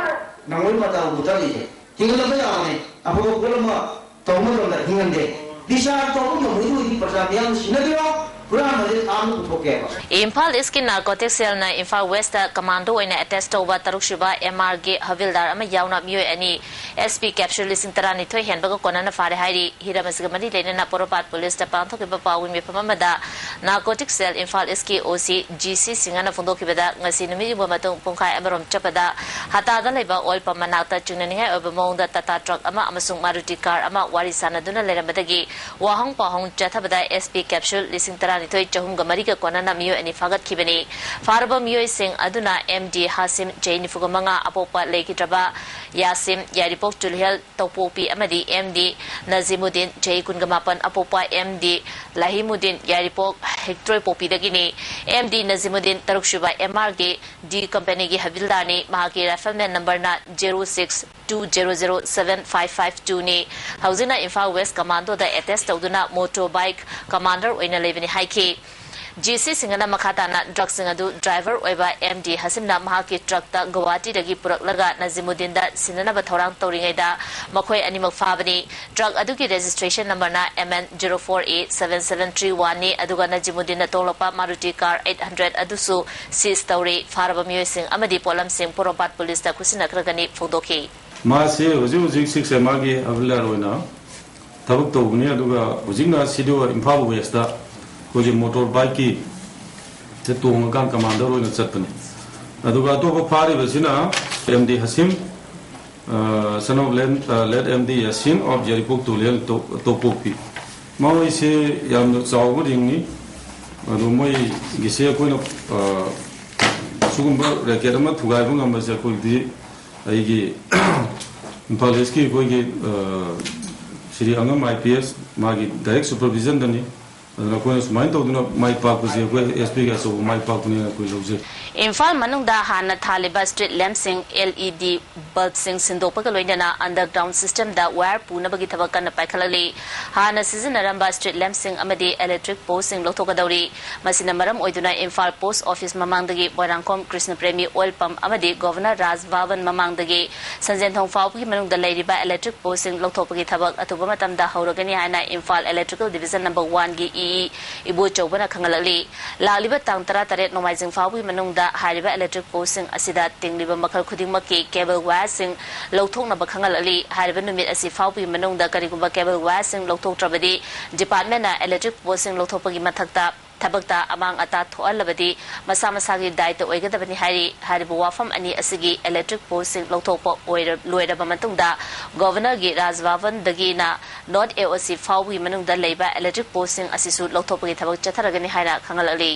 ꯅꯪꯉꯣꯏ ꯃꯇꯥꯎ ꯃꯨꯊꯠꯂꯤꯁꯦ꯫ ꯍꯤꯡꯍꯜꯂꯛꯄ ꯌꯥꯕꯅꯤ, ꯑꯐꯕ ꯄꯣꯠ ꯑꯃ ꯇꯧꯕ ꯃꯇꯝꯗ ꯍꯤꯡꯍꯟꯗꯦ꯫ ꯗꯤꯁꯆꯥꯔꯖ ꯇꯧꯕ ꯉꯝꯃꯣꯏꯗꯧꯕꯗꯤ ꯄ꯭ꯔꯖꯥ ꯃꯤꯌꯥꯝꯅ ꯁꯤꯟꯅꯕꯤꯔꯣ, ꯍꯨꯔꯥꯟꯕꯁꯦ ꯊꯥꯡꯅ ꯄꯨꯊꯣꯛꯀꯦꯕ꯫ ꯏꯝꯐꯥꯜ ꯏꯁꯀꯤ ꯅꯥꯔꯀꯣꯇꯤꯛ ꯁꯦꯜꯅ ꯏꯝꯐꯥꯜ ꯋꯦꯁꯇ ꯀꯃꯥꯟꯗꯣ ꯑꯣꯏꯅ ꯑꯦꯇꯦꯁ ꯇꯧꯕ ꯇꯔꯨꯛꯁꯨꯕ ꯑꯦꯝ ꯑꯥꯔꯒꯤ ꯍꯕꯤꯜꯗꯥꯔ ꯑꯃ ꯌꯥꯎꯅ ꯃꯤꯑꯣꯏ ꯑꯅꯤ, ꯑꯦꯁ ꯄꯤ ꯀꯦꯞꯁꯨꯜ ꯂꯤꯁꯤꯡ ꯇꯔꯥꯅꯤꯊꯣꯏ ꯍꯦꯟꯕꯒ ꯀꯣꯟꯅꯅ ꯐꯥꯔꯦ ꯍꯥꯏꯔꯤ꯫ ꯍꯤꯔꯝ ꯑꯁꯤꯒ ꯃꯔꯤ ꯂꯩꯅꯅ ꯄꯣꯔꯣꯝꯄꯥꯠ ꯄꯨꯂꯤꯁꯇ ꯄꯥꯡꯊꯣꯛꯈꯤꯕ ꯄꯥꯎꯒꯤ ꯃꯤꯐꯝ ꯑꯃꯗ ꯅꯥꯔꯀꯣꯇꯤꯛ ꯁꯦꯜ ꯏꯝꯐꯥꯜ ꯏꯁꯀꯤ ꯑꯣ ꯁꯤ ꯖꯤ ꯁꯤ ꯁꯤꯡꯍꯅ ꯐꯣꯡꯗꯣꯛꯈꯤꯕꯗ, ꯉꯁꯤ ꯅꯨꯃꯤꯠ ꯌꯨꯡꯕ ꯃꯇꯨꯡ ꯄꯨꯡꯈꯥꯏ ꯑꯃꯔꯣꯝ ꯆꯠꯄꯗ ꯍꯇꯥꯗ ꯂꯩꯕ ꯑꯣꯏꯜ ꯄꯝ ꯃꯅꯥꯛꯇ ꯆꯤꯡꯅꯅꯤꯡꯉꯥꯏ ꯑꯣꯏꯕ ꯃꯑꯣꯡꯗ ꯇꯥꯇꯥ ꯇ꯭ꯔꯛ ꯑꯃ ꯑꯃꯁꯨꯡ ꯃꯥꯔꯨꯇꯤ ꯀꯥꯔ ꯑꯃ ꯋꯥꯔꯤ ꯁꯥꯟꯅꯗꯨꯅ ꯂꯩꯔꯝꯕꯗꯒꯤ ꯋꯥꯍꯪ ꯄꯥꯎꯍꯪ ꯆꯠꯊꯕꯗ ꯑꯦꯁ ꯄꯤ ꯀꯦꯞꯁꯨꯜ ꯂꯤꯁꯤꯡ ꯇꯔꯥ ꯇꯔꯥꯅꯤꯊꯣꯏ ꯆꯍꯨꯝꯒ ꯃꯔꯤꯒ ꯀꯣꯟꯅꯅ ꯃꯤꯑꯣꯏ ꯑꯅꯤ ꯐꯥꯒꯠꯈꯤꯕꯅꯤ꯫ ꯐꯥꯔꯕ ꯃꯤꯑꯣꯏꯁꯤꯡ ꯑꯗꯨꯅ ꯑꯦꯝ ꯗꯤ ꯍꯥꯁꯤꯝ, ꯆꯍꯤ ꯅꯤꯐꯨꯒ ꯃꯉꯥ, ꯑꯄꯣꯛꯄ ꯂꯩꯈꯤꯗ꯭ꯔꯕ ꯌꯥꯁꯤꯝ, ꯌꯥꯏꯔꯤꯄꯣꯛ ꯆꯨꯂꯤꯍꯦꯜ ꯇꯧꯄꯣꯛꯄꯤ, ꯑꯃꯗꯤ ꯑꯦꯝ ꯗꯤ ꯅꯖꯤꯃꯨꯗꯤꯟ, ꯆꯍꯤ ꯀꯨꯟꯒ ꯃꯥꯄꯟ, ꯑꯄꯣꯛꯄ ꯑꯦꯝ ꯗꯤ ꯂꯥꯍꯤꯃꯨꯗꯤꯟ, ꯌꯥꯏꯔꯤꯄꯣꯛ ꯍꯤꯛꯇ꯭ꯔꯣꯏꯄꯣꯛꯄꯤꯗꯒꯤꯅꯤ꯫ ꯑꯦꯝ ꯗꯤ ꯅꯖꯤꯃꯨꯗꯤꯟ, ꯇꯔꯨꯛꯁꯨꯕ ꯑꯦꯝ ꯑꯥꯔ ꯒꯤ ꯗꯤ ꯀꯝꯄꯦꯅꯤꯒꯤ ꯍꯕꯤꯜꯗꯥꯔꯅꯤ꯫ ꯃꯍꯥꯛꯀꯤ ꯔꯥꯏꯐꯜꯃꯦꯟ ꯅꯝꯕꯔꯅ zero six two zero zero seven five five two ꯅꯤ꯫ ꯍꯧꯖꯤꯛꯅ ꯏꯝꯐꯥꯜ ꯋꯦꯁ ꯀꯃꯥꯟꯗꯣꯗ ꯑꯦꯇꯦꯁ ꯇꯧꯗꯨꯅ ꯃꯣꯇꯣꯔ ꯕꯥꯏꯛ ꯀꯃꯥꯟꯗꯔ ꯑꯣꯏꯅ ꯂꯩꯕꯅꯤ ꯍꯥꯏꯈꯤ꯫ ꯖꯤ ꯁꯤ ꯁꯤꯡꯍꯅ ꯃꯈꯥ ꯇꯥꯅ ꯗ꯭ꯔꯒꯁꯤꯡ ꯑꯗꯨ ꯗ꯭ꯔꯥꯏꯚꯔ ꯑꯣꯏꯕ ꯑꯦꯝ ꯗꯤ ꯍꯥꯁꯤꯝꯅ ꯃꯍꯥꯛꯀꯤ ꯇ꯭ꯔꯛꯇ ꯒꯨꯋꯥꯍꯥꯇꯤꯗꯒꯤ ꯄꯨꯔꯛꯂꯒ ꯅꯖꯤꯃꯨꯗꯤꯟꯗ ꯁꯤꯟꯅꯅꯕ ꯊꯧꯔꯥꯡ ꯇꯧꯔꯤꯉꯩꯗ ꯃꯈꯣꯏ ꯑꯅꯤꯃꯛ ꯐꯥꯕꯅꯤ꯫ ꯇ꯭ꯔꯛ ꯑꯗꯨꯒꯤ ꯔꯦꯖꯤꯁꯇ꯭ꯔꯦꯁꯟ ꯅꯝꯕꯔꯅ M N zero four A seven seven three one ꯅꯤ꯫ ꯑꯗꯨꯒ ꯅꯖꯤꯃꯨꯗꯤꯟꯅ ꯇꯣꯡꯂꯛꯄ ꯃꯥꯔꯨꯇꯤ ꯀꯥꯔ ꯑꯩꯠ ꯍꯟꯗ꯭ꯔꯦꯠ ꯑꯗꯨꯁꯨ ꯁꯤꯖ ꯇꯧꯔꯤ꯫ ꯐꯥꯔꯕ ꯃꯤꯑꯣꯏꯁꯤꯡ ꯑꯃꯗꯤ ꯄꯣꯠꯂꯝꯁꯤꯡ ꯄꯣꯔꯣꯝꯄꯥꯠ ꯄꯨꯂꯤꯁꯇ ꯈꯨꯠꯁꯤꯟꯅꯈ꯭ꯔꯒꯅꯤ ꯐꯣꯡꯗꯣꯛꯈꯤ꯫ ꯃꯥꯁꯤ ꯍꯧꯖꯤꯛ ꯍꯧꯖꯤꯛ ꯁꯤꯛꯁ ꯑꯦꯝ ꯑꯥꯔꯒꯤ ꯍꯕꯤꯜꯗꯥꯔ ꯑꯣꯏꯅ ꯊꯕꯛ ꯇꯧꯕꯅꯤ꯫ ꯑꯗꯨꯒ ꯍꯧꯖꯤꯛꯅ ꯁꯤꯗ ꯏꯝꯐꯥꯜ ꯋꯦꯁꯇ ꯑꯩꯈꯣꯏꯒꯤ ꯃꯣꯇꯣꯔ ꯕꯥꯏꯛꯀꯤ ꯁꯦ ꯇꯣꯡꯉꯀꯥꯟ ꯀꯃꯥꯟꯗꯔ ꯑꯣꯏꯅ ꯆꯠꯄꯅꯤ꯫ ꯑꯗꯨꯒ ꯑꯇꯣꯞꯄ ꯐꯥꯔꯤꯕꯁꯤꯅ ꯑꯦꯝ ꯗꯤ ꯍꯁꯤꯝ, ꯑ, son of late, ꯑ, late ꯑꯦꯝ ꯗꯤ ꯌꯥꯁꯤꯟ of ꯌꯥꯏꯔꯤꯄꯣꯛ ꯇꯨꯂꯦꯜ ꯇꯣ-, ꯇꯣꯄꯣꯛꯄꯤ꯫ ꯃꯈꯣꯏꯁꯦ ꯌꯥꯝꯅ ꯆꯥꯎꯕ ꯔꯤꯡꯅꯤ꯫ ꯑꯗꯨ ꯃꯣꯏꯒꯤꯁꯦ ꯑꯩꯈꯣꯏꯅ, ꯑ, ꯁꯤꯒꯨꯝꯕ ꯔꯦꯀꯦꯠ ꯑꯃ ꯊꯨꯒꯥꯏꯕ ꯉꯝꯕꯁꯦ ꯑꯩꯈꯣꯏꯗꯤ ꯑꯩꯒꯤ ꯏꯝꯐꯥꯜ ꯏꯁꯀꯤ ꯑꯩꯈꯣꯏꯒꯤ, ꯑ, ꯁ꯭ꯔꯤ ꯑꯉꯝ ꯑꯥꯏ ꯄꯤ ꯑꯦꯁ ꯃꯥꯒꯤ ꯗꯥꯏꯔꯦꯛ ꯁꯨꯄꯔꯚꯤꯖꯟꯗꯅꯤ꯫ ꯑꯗꯨꯅ ꯑꯩꯈꯣꯏꯅ ꯁꯨꯃꯥꯏꯅ ꯇꯧꯗꯨꯅ ꯃꯥꯏ ꯄꯥꯛꯄꯁꯦ ꯑꯩꯈꯣꯏ ꯑꯦꯁ ꯄꯤꯒꯤ ꯑꯆꯧꯕ ꯃꯥꯏ ꯄꯥꯛꯄꯅꯦꯅ ꯑꯩꯈꯣꯏ ꯂꯧꯖꯩ꯫ ꯏꯝꯐꯥꯜ ꯃꯅꯨꯡꯗ ꯍꯥꯟꯅ ꯊꯥꯜꯂꯤꯕ ꯁ꯭ꯇ꯭ꯔꯤꯠ ꯂꯦꯝꯞꯁꯤꯡ, ꯑꯦꯜ ꯏ ꯗꯤ ꯕꯜꯕꯁꯤꯡ ꯁꯤꯟꯗꯣꯛꯄꯒ ꯂꯣꯏꯅꯅ ꯑꯟꯗꯔꯒ꯭ꯔꯥꯎꯟ ꯁꯤꯁꯇꯦꯝꯗ ꯋꯥꯌꯔ ꯄꯨꯅꯕꯒꯤ ꯊꯕꯛ ꯀꯟꯅ ꯄꯥꯏꯈꯠꯂꯛꯂꯤ꯫ ꯍꯥꯟꯅ ꯁꯤꯖꯤꯟꯅꯔꯝꯕ ꯁ꯭ꯇ꯭ꯔꯤꯠ ꯂꯦꯝꯞꯁꯤꯡ ꯑꯃꯗꯤ ꯏꯂꯦꯛꯇ꯭ꯔꯤꯛ ꯄꯣꯜꯁꯤꯡ ꯂꯧꯊꯣꯛꯀꯗꯧꯔꯤ꯫ ꯃꯁꯤꯅ ꯃꯔꯝ ꯑꯣꯏꯗꯨꯅ ꯏꯝꯐꯥꯜ ꯄꯣꯁꯠ ꯑꯣꯐꯤꯁ ꯃꯃꯥꯡꯗꯒꯤ ꯃꯣꯏꯔꯥꯡꯈꯣꯝ ꯀ꯭ꯔꯤꯁꯅ ꯄ꯭ꯔꯦꯃꯤ ꯑꯣꯏꯜ ꯄꯝꯞ ꯑꯃꯗꯤ ꯒꯣꯚꯔꯅꯔ ꯔꯥꯖ ꯚꯕꯟ ꯃꯃꯥꯡꯗꯒꯤ ꯁꯟꯖꯦꯟꯊꯣꯡ ꯐꯥꯎꯕꯒꯤ ꯃꯅꯨꯡꯗ ꯂꯩꯔꯤꯕ ꯏꯂꯦꯛꯇ꯭ꯔꯤꯛ ꯄꯣꯜꯁꯤꯡ ꯂꯧꯊꯣꯛꯄꯒꯤ ꯊꯕꯛ ꯑꯊꯨꯕ ꯃꯇꯝꯗ ꯍꯧꯔꯒꯅꯤ ꯍꯥꯏꯅ ꯏꯝꯐꯥꯜ ꯏꯂꯦꯛꯇ꯭ꯔꯤꯀꯦꯜ ꯗꯤꯚꯤꯖꯟ ꯅꯝꯕꯔ ꯋꯥꯟꯒꯤ ꯏ ꯏ ꯏꯕꯣꯆꯧꯕꯅ ꯈꯪꯍꯜꯂꯛꯂꯤ꯫ ꯂꯥꯛꯂꯤꯕ ꯇꯥꯡ ꯇꯔꯥꯇꯔꯦꯠ ꯅꯣꯡꯃꯥꯏꯖꯤꯡ ꯐꯥꯎꯕꯒꯤ ꯃꯅꯨꯡꯗ ꯍꯥꯏꯔꯤꯕ ꯏꯂꯦꯛꯇ꯭ꯔꯤꯛ ꯄꯣꯜꯁꯤꯡ ꯑꯁꯤꯗ ꯇꯤꯡꯂꯤꯕ ꯃꯈꯜ ꯈꯨꯗꯤꯡꯃꯛꯀꯤ ꯀꯦꯕꯜ ꯋꯥꯌꯔꯁꯤꯡ ꯂꯧꯊꯣꯛꯅꯕ ꯈꯪꯍꯜꯂꯛꯂꯤ꯫ ꯍꯥꯏꯔꯤꯕ ꯅꯨꯃꯤꯠ ꯑꯁꯤ ꯐꯥꯎꯕꯒꯤ ꯃꯅꯨꯡꯗ ꯀꯔꯤꯒꯨꯝꯕ ꯀꯦꯕꯜ ꯋꯥꯌꯔꯁꯤꯡ ꯂꯧꯊꯣꯛꯇ꯭ꯔꯕꯗꯤ ꯗꯤꯄꯥꯔꯠꯃꯦꯟꯅ ꯏꯂꯦꯛꯇ꯭ꯔꯤꯛ ꯄꯣꯜꯁꯤꯡ ꯂꯧꯊꯣꯛꯄꯒꯤ ꯃꯊꯛꯇ ꯊꯕꯛꯇ ꯑꯃꯥꯡ ꯑꯇꯥ ꯊꯣꯛꯍꯜꯂꯕꯗꯤ ꯃꯁꯥ ꯃꯁꯥꯒꯤ ꯗꯥꯏꯇ ꯑꯣꯏꯒꯗꯕꯅꯤ ꯍꯥꯏꯔꯤ꯫ ꯍꯥꯏꯔꯤꯕ ꯋꯥꯐꯝ ꯑꯅꯤ ꯑꯁꯤꯒꯤ ꯏꯂꯦꯛꯇ꯭ꯔꯤꯛ ꯄꯣꯜꯁꯤꯡ ꯂꯧꯊꯣꯛꯄ ꯑꯣꯏꯔ-, ꯂꯣꯏꯔꯕ ꯃꯇꯨꯡꯗ ꯒꯣꯚꯔꯅꯔꯒꯤ ꯔꯥꯖꯚꯕꯟꯗꯒꯤꯅ ꯅꯣꯔꯠ ꯑꯦ ꯑꯣ ꯁꯤ ꯐꯥꯎꯕꯒꯤ ꯃꯅꯨꯡꯗ ꯂꯩꯕ ꯏꯂꯦꯛꯇ꯭ꯔꯤꯛ ꯄꯣꯜꯁꯤꯡ ꯑꯁꯤꯁꯨ ꯂꯧꯊꯣꯛꯄꯒꯤ ꯊꯕꯛ ꯆꯠꯊꯔꯒꯅꯤ ꯍꯥꯏꯅ ꯈꯪꯍꯜꯂꯛꯂꯤ꯫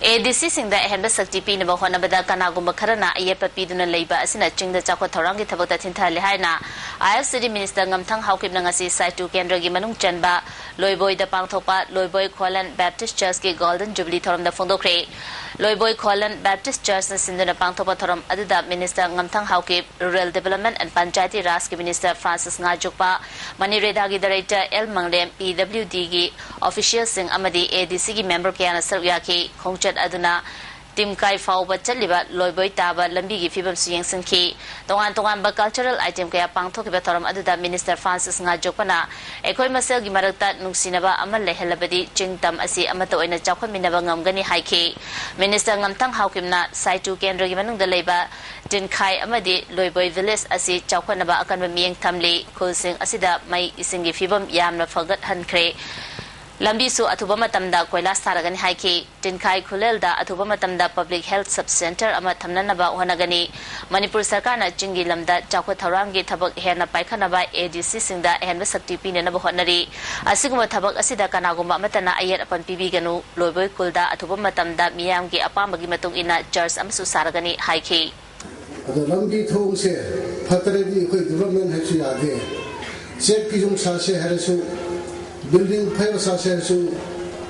ꯑꯦ ꯗꯤ ꯁꯤꯁꯤꯡꯗ ꯑꯍꯦꯟꯕ ꯁꯛꯇꯤ ꯄꯤꯅꯕ ꯍꯣꯠꯅꯕꯗ ꯀꯅꯥꯒꯨꯝꯕ ꯈꯔꯅ ꯑꯌꯦꯠꯄ ꯄꯤꯗꯨꯅ ꯂꯩꯕ ꯑꯁꯤꯅ ꯆꯤꯡꯗ ꯆꯥꯎꯈꯠ ꯊꯧꯔꯥꯡꯒꯤ ꯊꯕꯛꯇ ꯊꯤꯟꯊꯍꯜꯂꯤ ꯍꯥꯏꯅ ꯑꯥꯏ ꯑꯦꯐ ꯁꯤ ꯗꯤ ꯃꯤꯅꯤꯁꯇꯔ ꯉꯝꯊꯪ ꯍꯥꯎꯀꯤꯞꯅ ꯉꯁꯤ ꯁꯥꯏꯇꯨ ꯀꯦꯟꯗ꯭ꯔꯒꯤ ꯃꯅꯨꯡ ꯆꯟꯕ ꯂꯣꯏꯕꯣꯏꯗ ꯄꯥꯡꯊꯣꯛꯄ ꯂꯣꯏꯕꯣꯏ ꯈꯣꯂꯟ ꯕꯦꯞꯇꯤꯁ ꯆꯔꯆꯀꯤ ꯒꯣꯜꯗꯟ ꯖꯨꯕꯤꯂꯤ ꯊꯧꯔꯝꯗ ꯐꯣꯡꯗꯣꯛꯈ꯭ꯔꯦ꯫ ꯂꯣꯏꯕꯣꯏ ꯈꯣꯂꯟ ꯕꯦꯞꯇꯤꯁ ꯆꯔꯆꯅ ꯁꯤꯟꯗꯨꯅ ꯄꯥꯡꯊꯣꯛꯄ ꯊꯧꯔꯝ ꯑꯗꯨꯗ ꯃꯤꯅꯤꯁꯇꯔ ꯉꯝꯊꯪ Haokip, rural development and Panchayati ꯔꯥꯖꯀꯤ ꯃꯤꯅꯤꯁꯇꯔ ꯐ꯭ꯔꯥꯟꯁꯤꯁ ꯉꯥꯖꯣꯛꯄ, ꯃꯅꯤꯔꯦꯗꯥꯒꯤ director L Manglem, P W ꯗꯤꯒꯤ ꯑꯣꯐꯤꯁꯤꯌꯦꯜꯁꯤꯡ ꯑꯃꯗꯤ ꯑꯦ ꯗꯤ ꯁꯤꯒꯤ ꯃꯦꯝꯕꯔ ꯀꯌꯥꯅ ꯁꯔꯨꯛ ꯌꯥꯈꯤ꯫ ꯈꯣꯡꯆꯠ ꯑꯗꯨꯅ ꯇꯤꯝꯀꯥꯏ ꯐꯥꯎꯕ ꯆꯠꯂꯤꯕ ꯂꯣꯏꯕꯣꯏ ꯇꯥꯕ ꯂꯝꯕꯤꯒꯤ ꯐꯤꯕꯝꯁꯨ ꯌꯦꯡꯁꯤꯟꯈꯤ꯫ ꯇꯣꯉꯥꯟ ꯇꯣꯉꯥꯟꯕ ꯀꯜꯆꯔꯦꯜ ꯑꯥꯏꯇꯦꯝ ꯀꯌꯥ ꯄꯥꯡꯊꯣꯛꯈꯤꯕ ꯊꯧꯔꯝ ꯑꯗꯨꯗ ꯃꯤꯅꯤꯁꯇꯔ ꯐ꯭ꯔꯥꯟꯁꯤꯁ ꯉꯥꯖꯣꯛꯄꯅ ꯑꯩꯈꯣꯏ ꯃꯁꯦꯜꯒꯤ ꯃꯔꯛꯇ ꯅꯨꯡꯁꯤꯅꯕ ꯑꯃ ꯂꯩꯍꯜꯂꯕꯗꯤ ꯆꯤꯡ ꯇꯝ ꯑꯁꯤ ꯑꯃꯠꯇ ꯑꯣꯏꯅ ꯆꯥꯎꯈꯠꯃꯤꯟꯅꯕ ꯉꯝꯒꯅꯤ ꯍꯥꯏꯈꯤ꯫ ꯃꯤꯅꯤꯁꯇꯔ ꯉꯝꯊꯪ ꯍꯥꯎꯀꯤꯝꯅ ꯁꯥꯏꯇꯨ ꯀꯦꯟꯗ꯭ꯔꯒꯤ ꯃꯅꯨꯡꯗ ꯂꯩꯕ ꯇꯤꯟꯈꯥꯏ ꯑꯃꯗꯤ ꯂꯣꯏꯕꯣꯏ ꯚꯤꯂꯦꯖ ꯑꯁꯤ ꯆꯥꯎꯈꯠꯅꯕ ꯑꯀꯟꯕ ꯃꯤꯠꯌꯦꯡ ꯊꯝꯂꯤ꯫ ꯈꯨꯜꯁꯤꯡ ꯑꯁꯤꯗ ꯃꯩ ꯏꯁꯤꯡꯒꯤ ꯐꯤꯕꯝ ꯌꯥꯝꯅ ꯐꯒꯠꯍꯟꯈ꯭ꯔꯦ꯫ ꯂꯝꯕꯤꯁꯨ ꯑꯊꯨꯕ ꯃꯇꯝꯗ ꯀꯣꯏꯂꯥꯁ ꯊꯥꯔꯒꯅꯤ ꯍꯥꯏꯈꯤ꯫ ꯇꯤꯟꯈꯥꯏ ꯈꯨꯂꯦꯜꯗ ꯑꯊꯨꯕ ꯃꯇꯝꯗ ꯄꯕ꯭ꯂꯤꯛ ꯍꯦꯜꯊ ꯁꯕ ꯁꯦꯟꯇꯔ ꯑꯃ ꯊꯝꯅꯅꯕ ꯍꯣꯠꯅꯒꯅꯤ꯫ ꯃꯅꯤꯄꯨꯔ ꯁꯔꯀꯥꯔꯅ ꯆꯤꯡꯒꯤ ꯂꯝꯗ ꯆꯥꯎꯈꯠ ꯊꯧꯔꯥꯡꯒꯤ ꯊꯕꯛ ꯍꯦꯟꯅ ꯄꯥꯏꯈꯠꯅꯕ ꯑꯦ ꯗꯤ ꯁꯤꯁꯤꯡꯗ ꯑꯍꯦꯟꯕ ꯁꯛꯇꯤ ꯄꯤꯅꯅꯕ ꯍꯣꯠꯅꯔꯤ꯫ ꯑꯁꯤꯒꯨꯝꯕ ꯊꯕꯛ ꯑꯁꯤꯗ ꯀꯅꯥꯒꯨꯝꯕ ꯑꯃꯠꯇꯅ ꯑꯌꯦꯠ ꯑꯄꯟ ꯄꯤꯕꯤꯒꯅꯨ꯫ ꯂꯣꯏꯕꯣꯏ ꯈꯨꯜꯗ ꯑꯊꯨꯕ ꯃꯇꯝꯗ ꯃꯤꯌꯥꯝꯒꯤ ꯑꯄꯥꯝꯕꯒꯤ ꯃꯇꯨꯡ ꯏꯟꯅ ꯆꯔꯆ ꯑꯃꯁꯨ ꯁꯥꯔꯒꯅꯤ ꯍꯥꯏꯈꯤ꯫ ꯑꯗꯣ ꯂꯝꯕꯤ ꯊꯣꯡꯁꯦ ꯐꯠꯇ꯭ꯔꯗꯤ ꯑꯩꯈꯣꯏ ꯗꯤꯕ꯭ꯂꯞꯃꯦꯟ ꯍꯥꯏꯕꯁꯨ ꯌꯥꯗꯦ꯫ ꯆꯦꯛꯀꯤ ꯌꯨꯝ ꯁꯥꯁꯦ ꯍꯥꯏꯔꯁꯨ, ꯕꯤꯜꯗꯤꯡ ꯐꯩꯕ ꯁꯥꯁꯦ ꯍꯥꯏꯔꯁꯨ,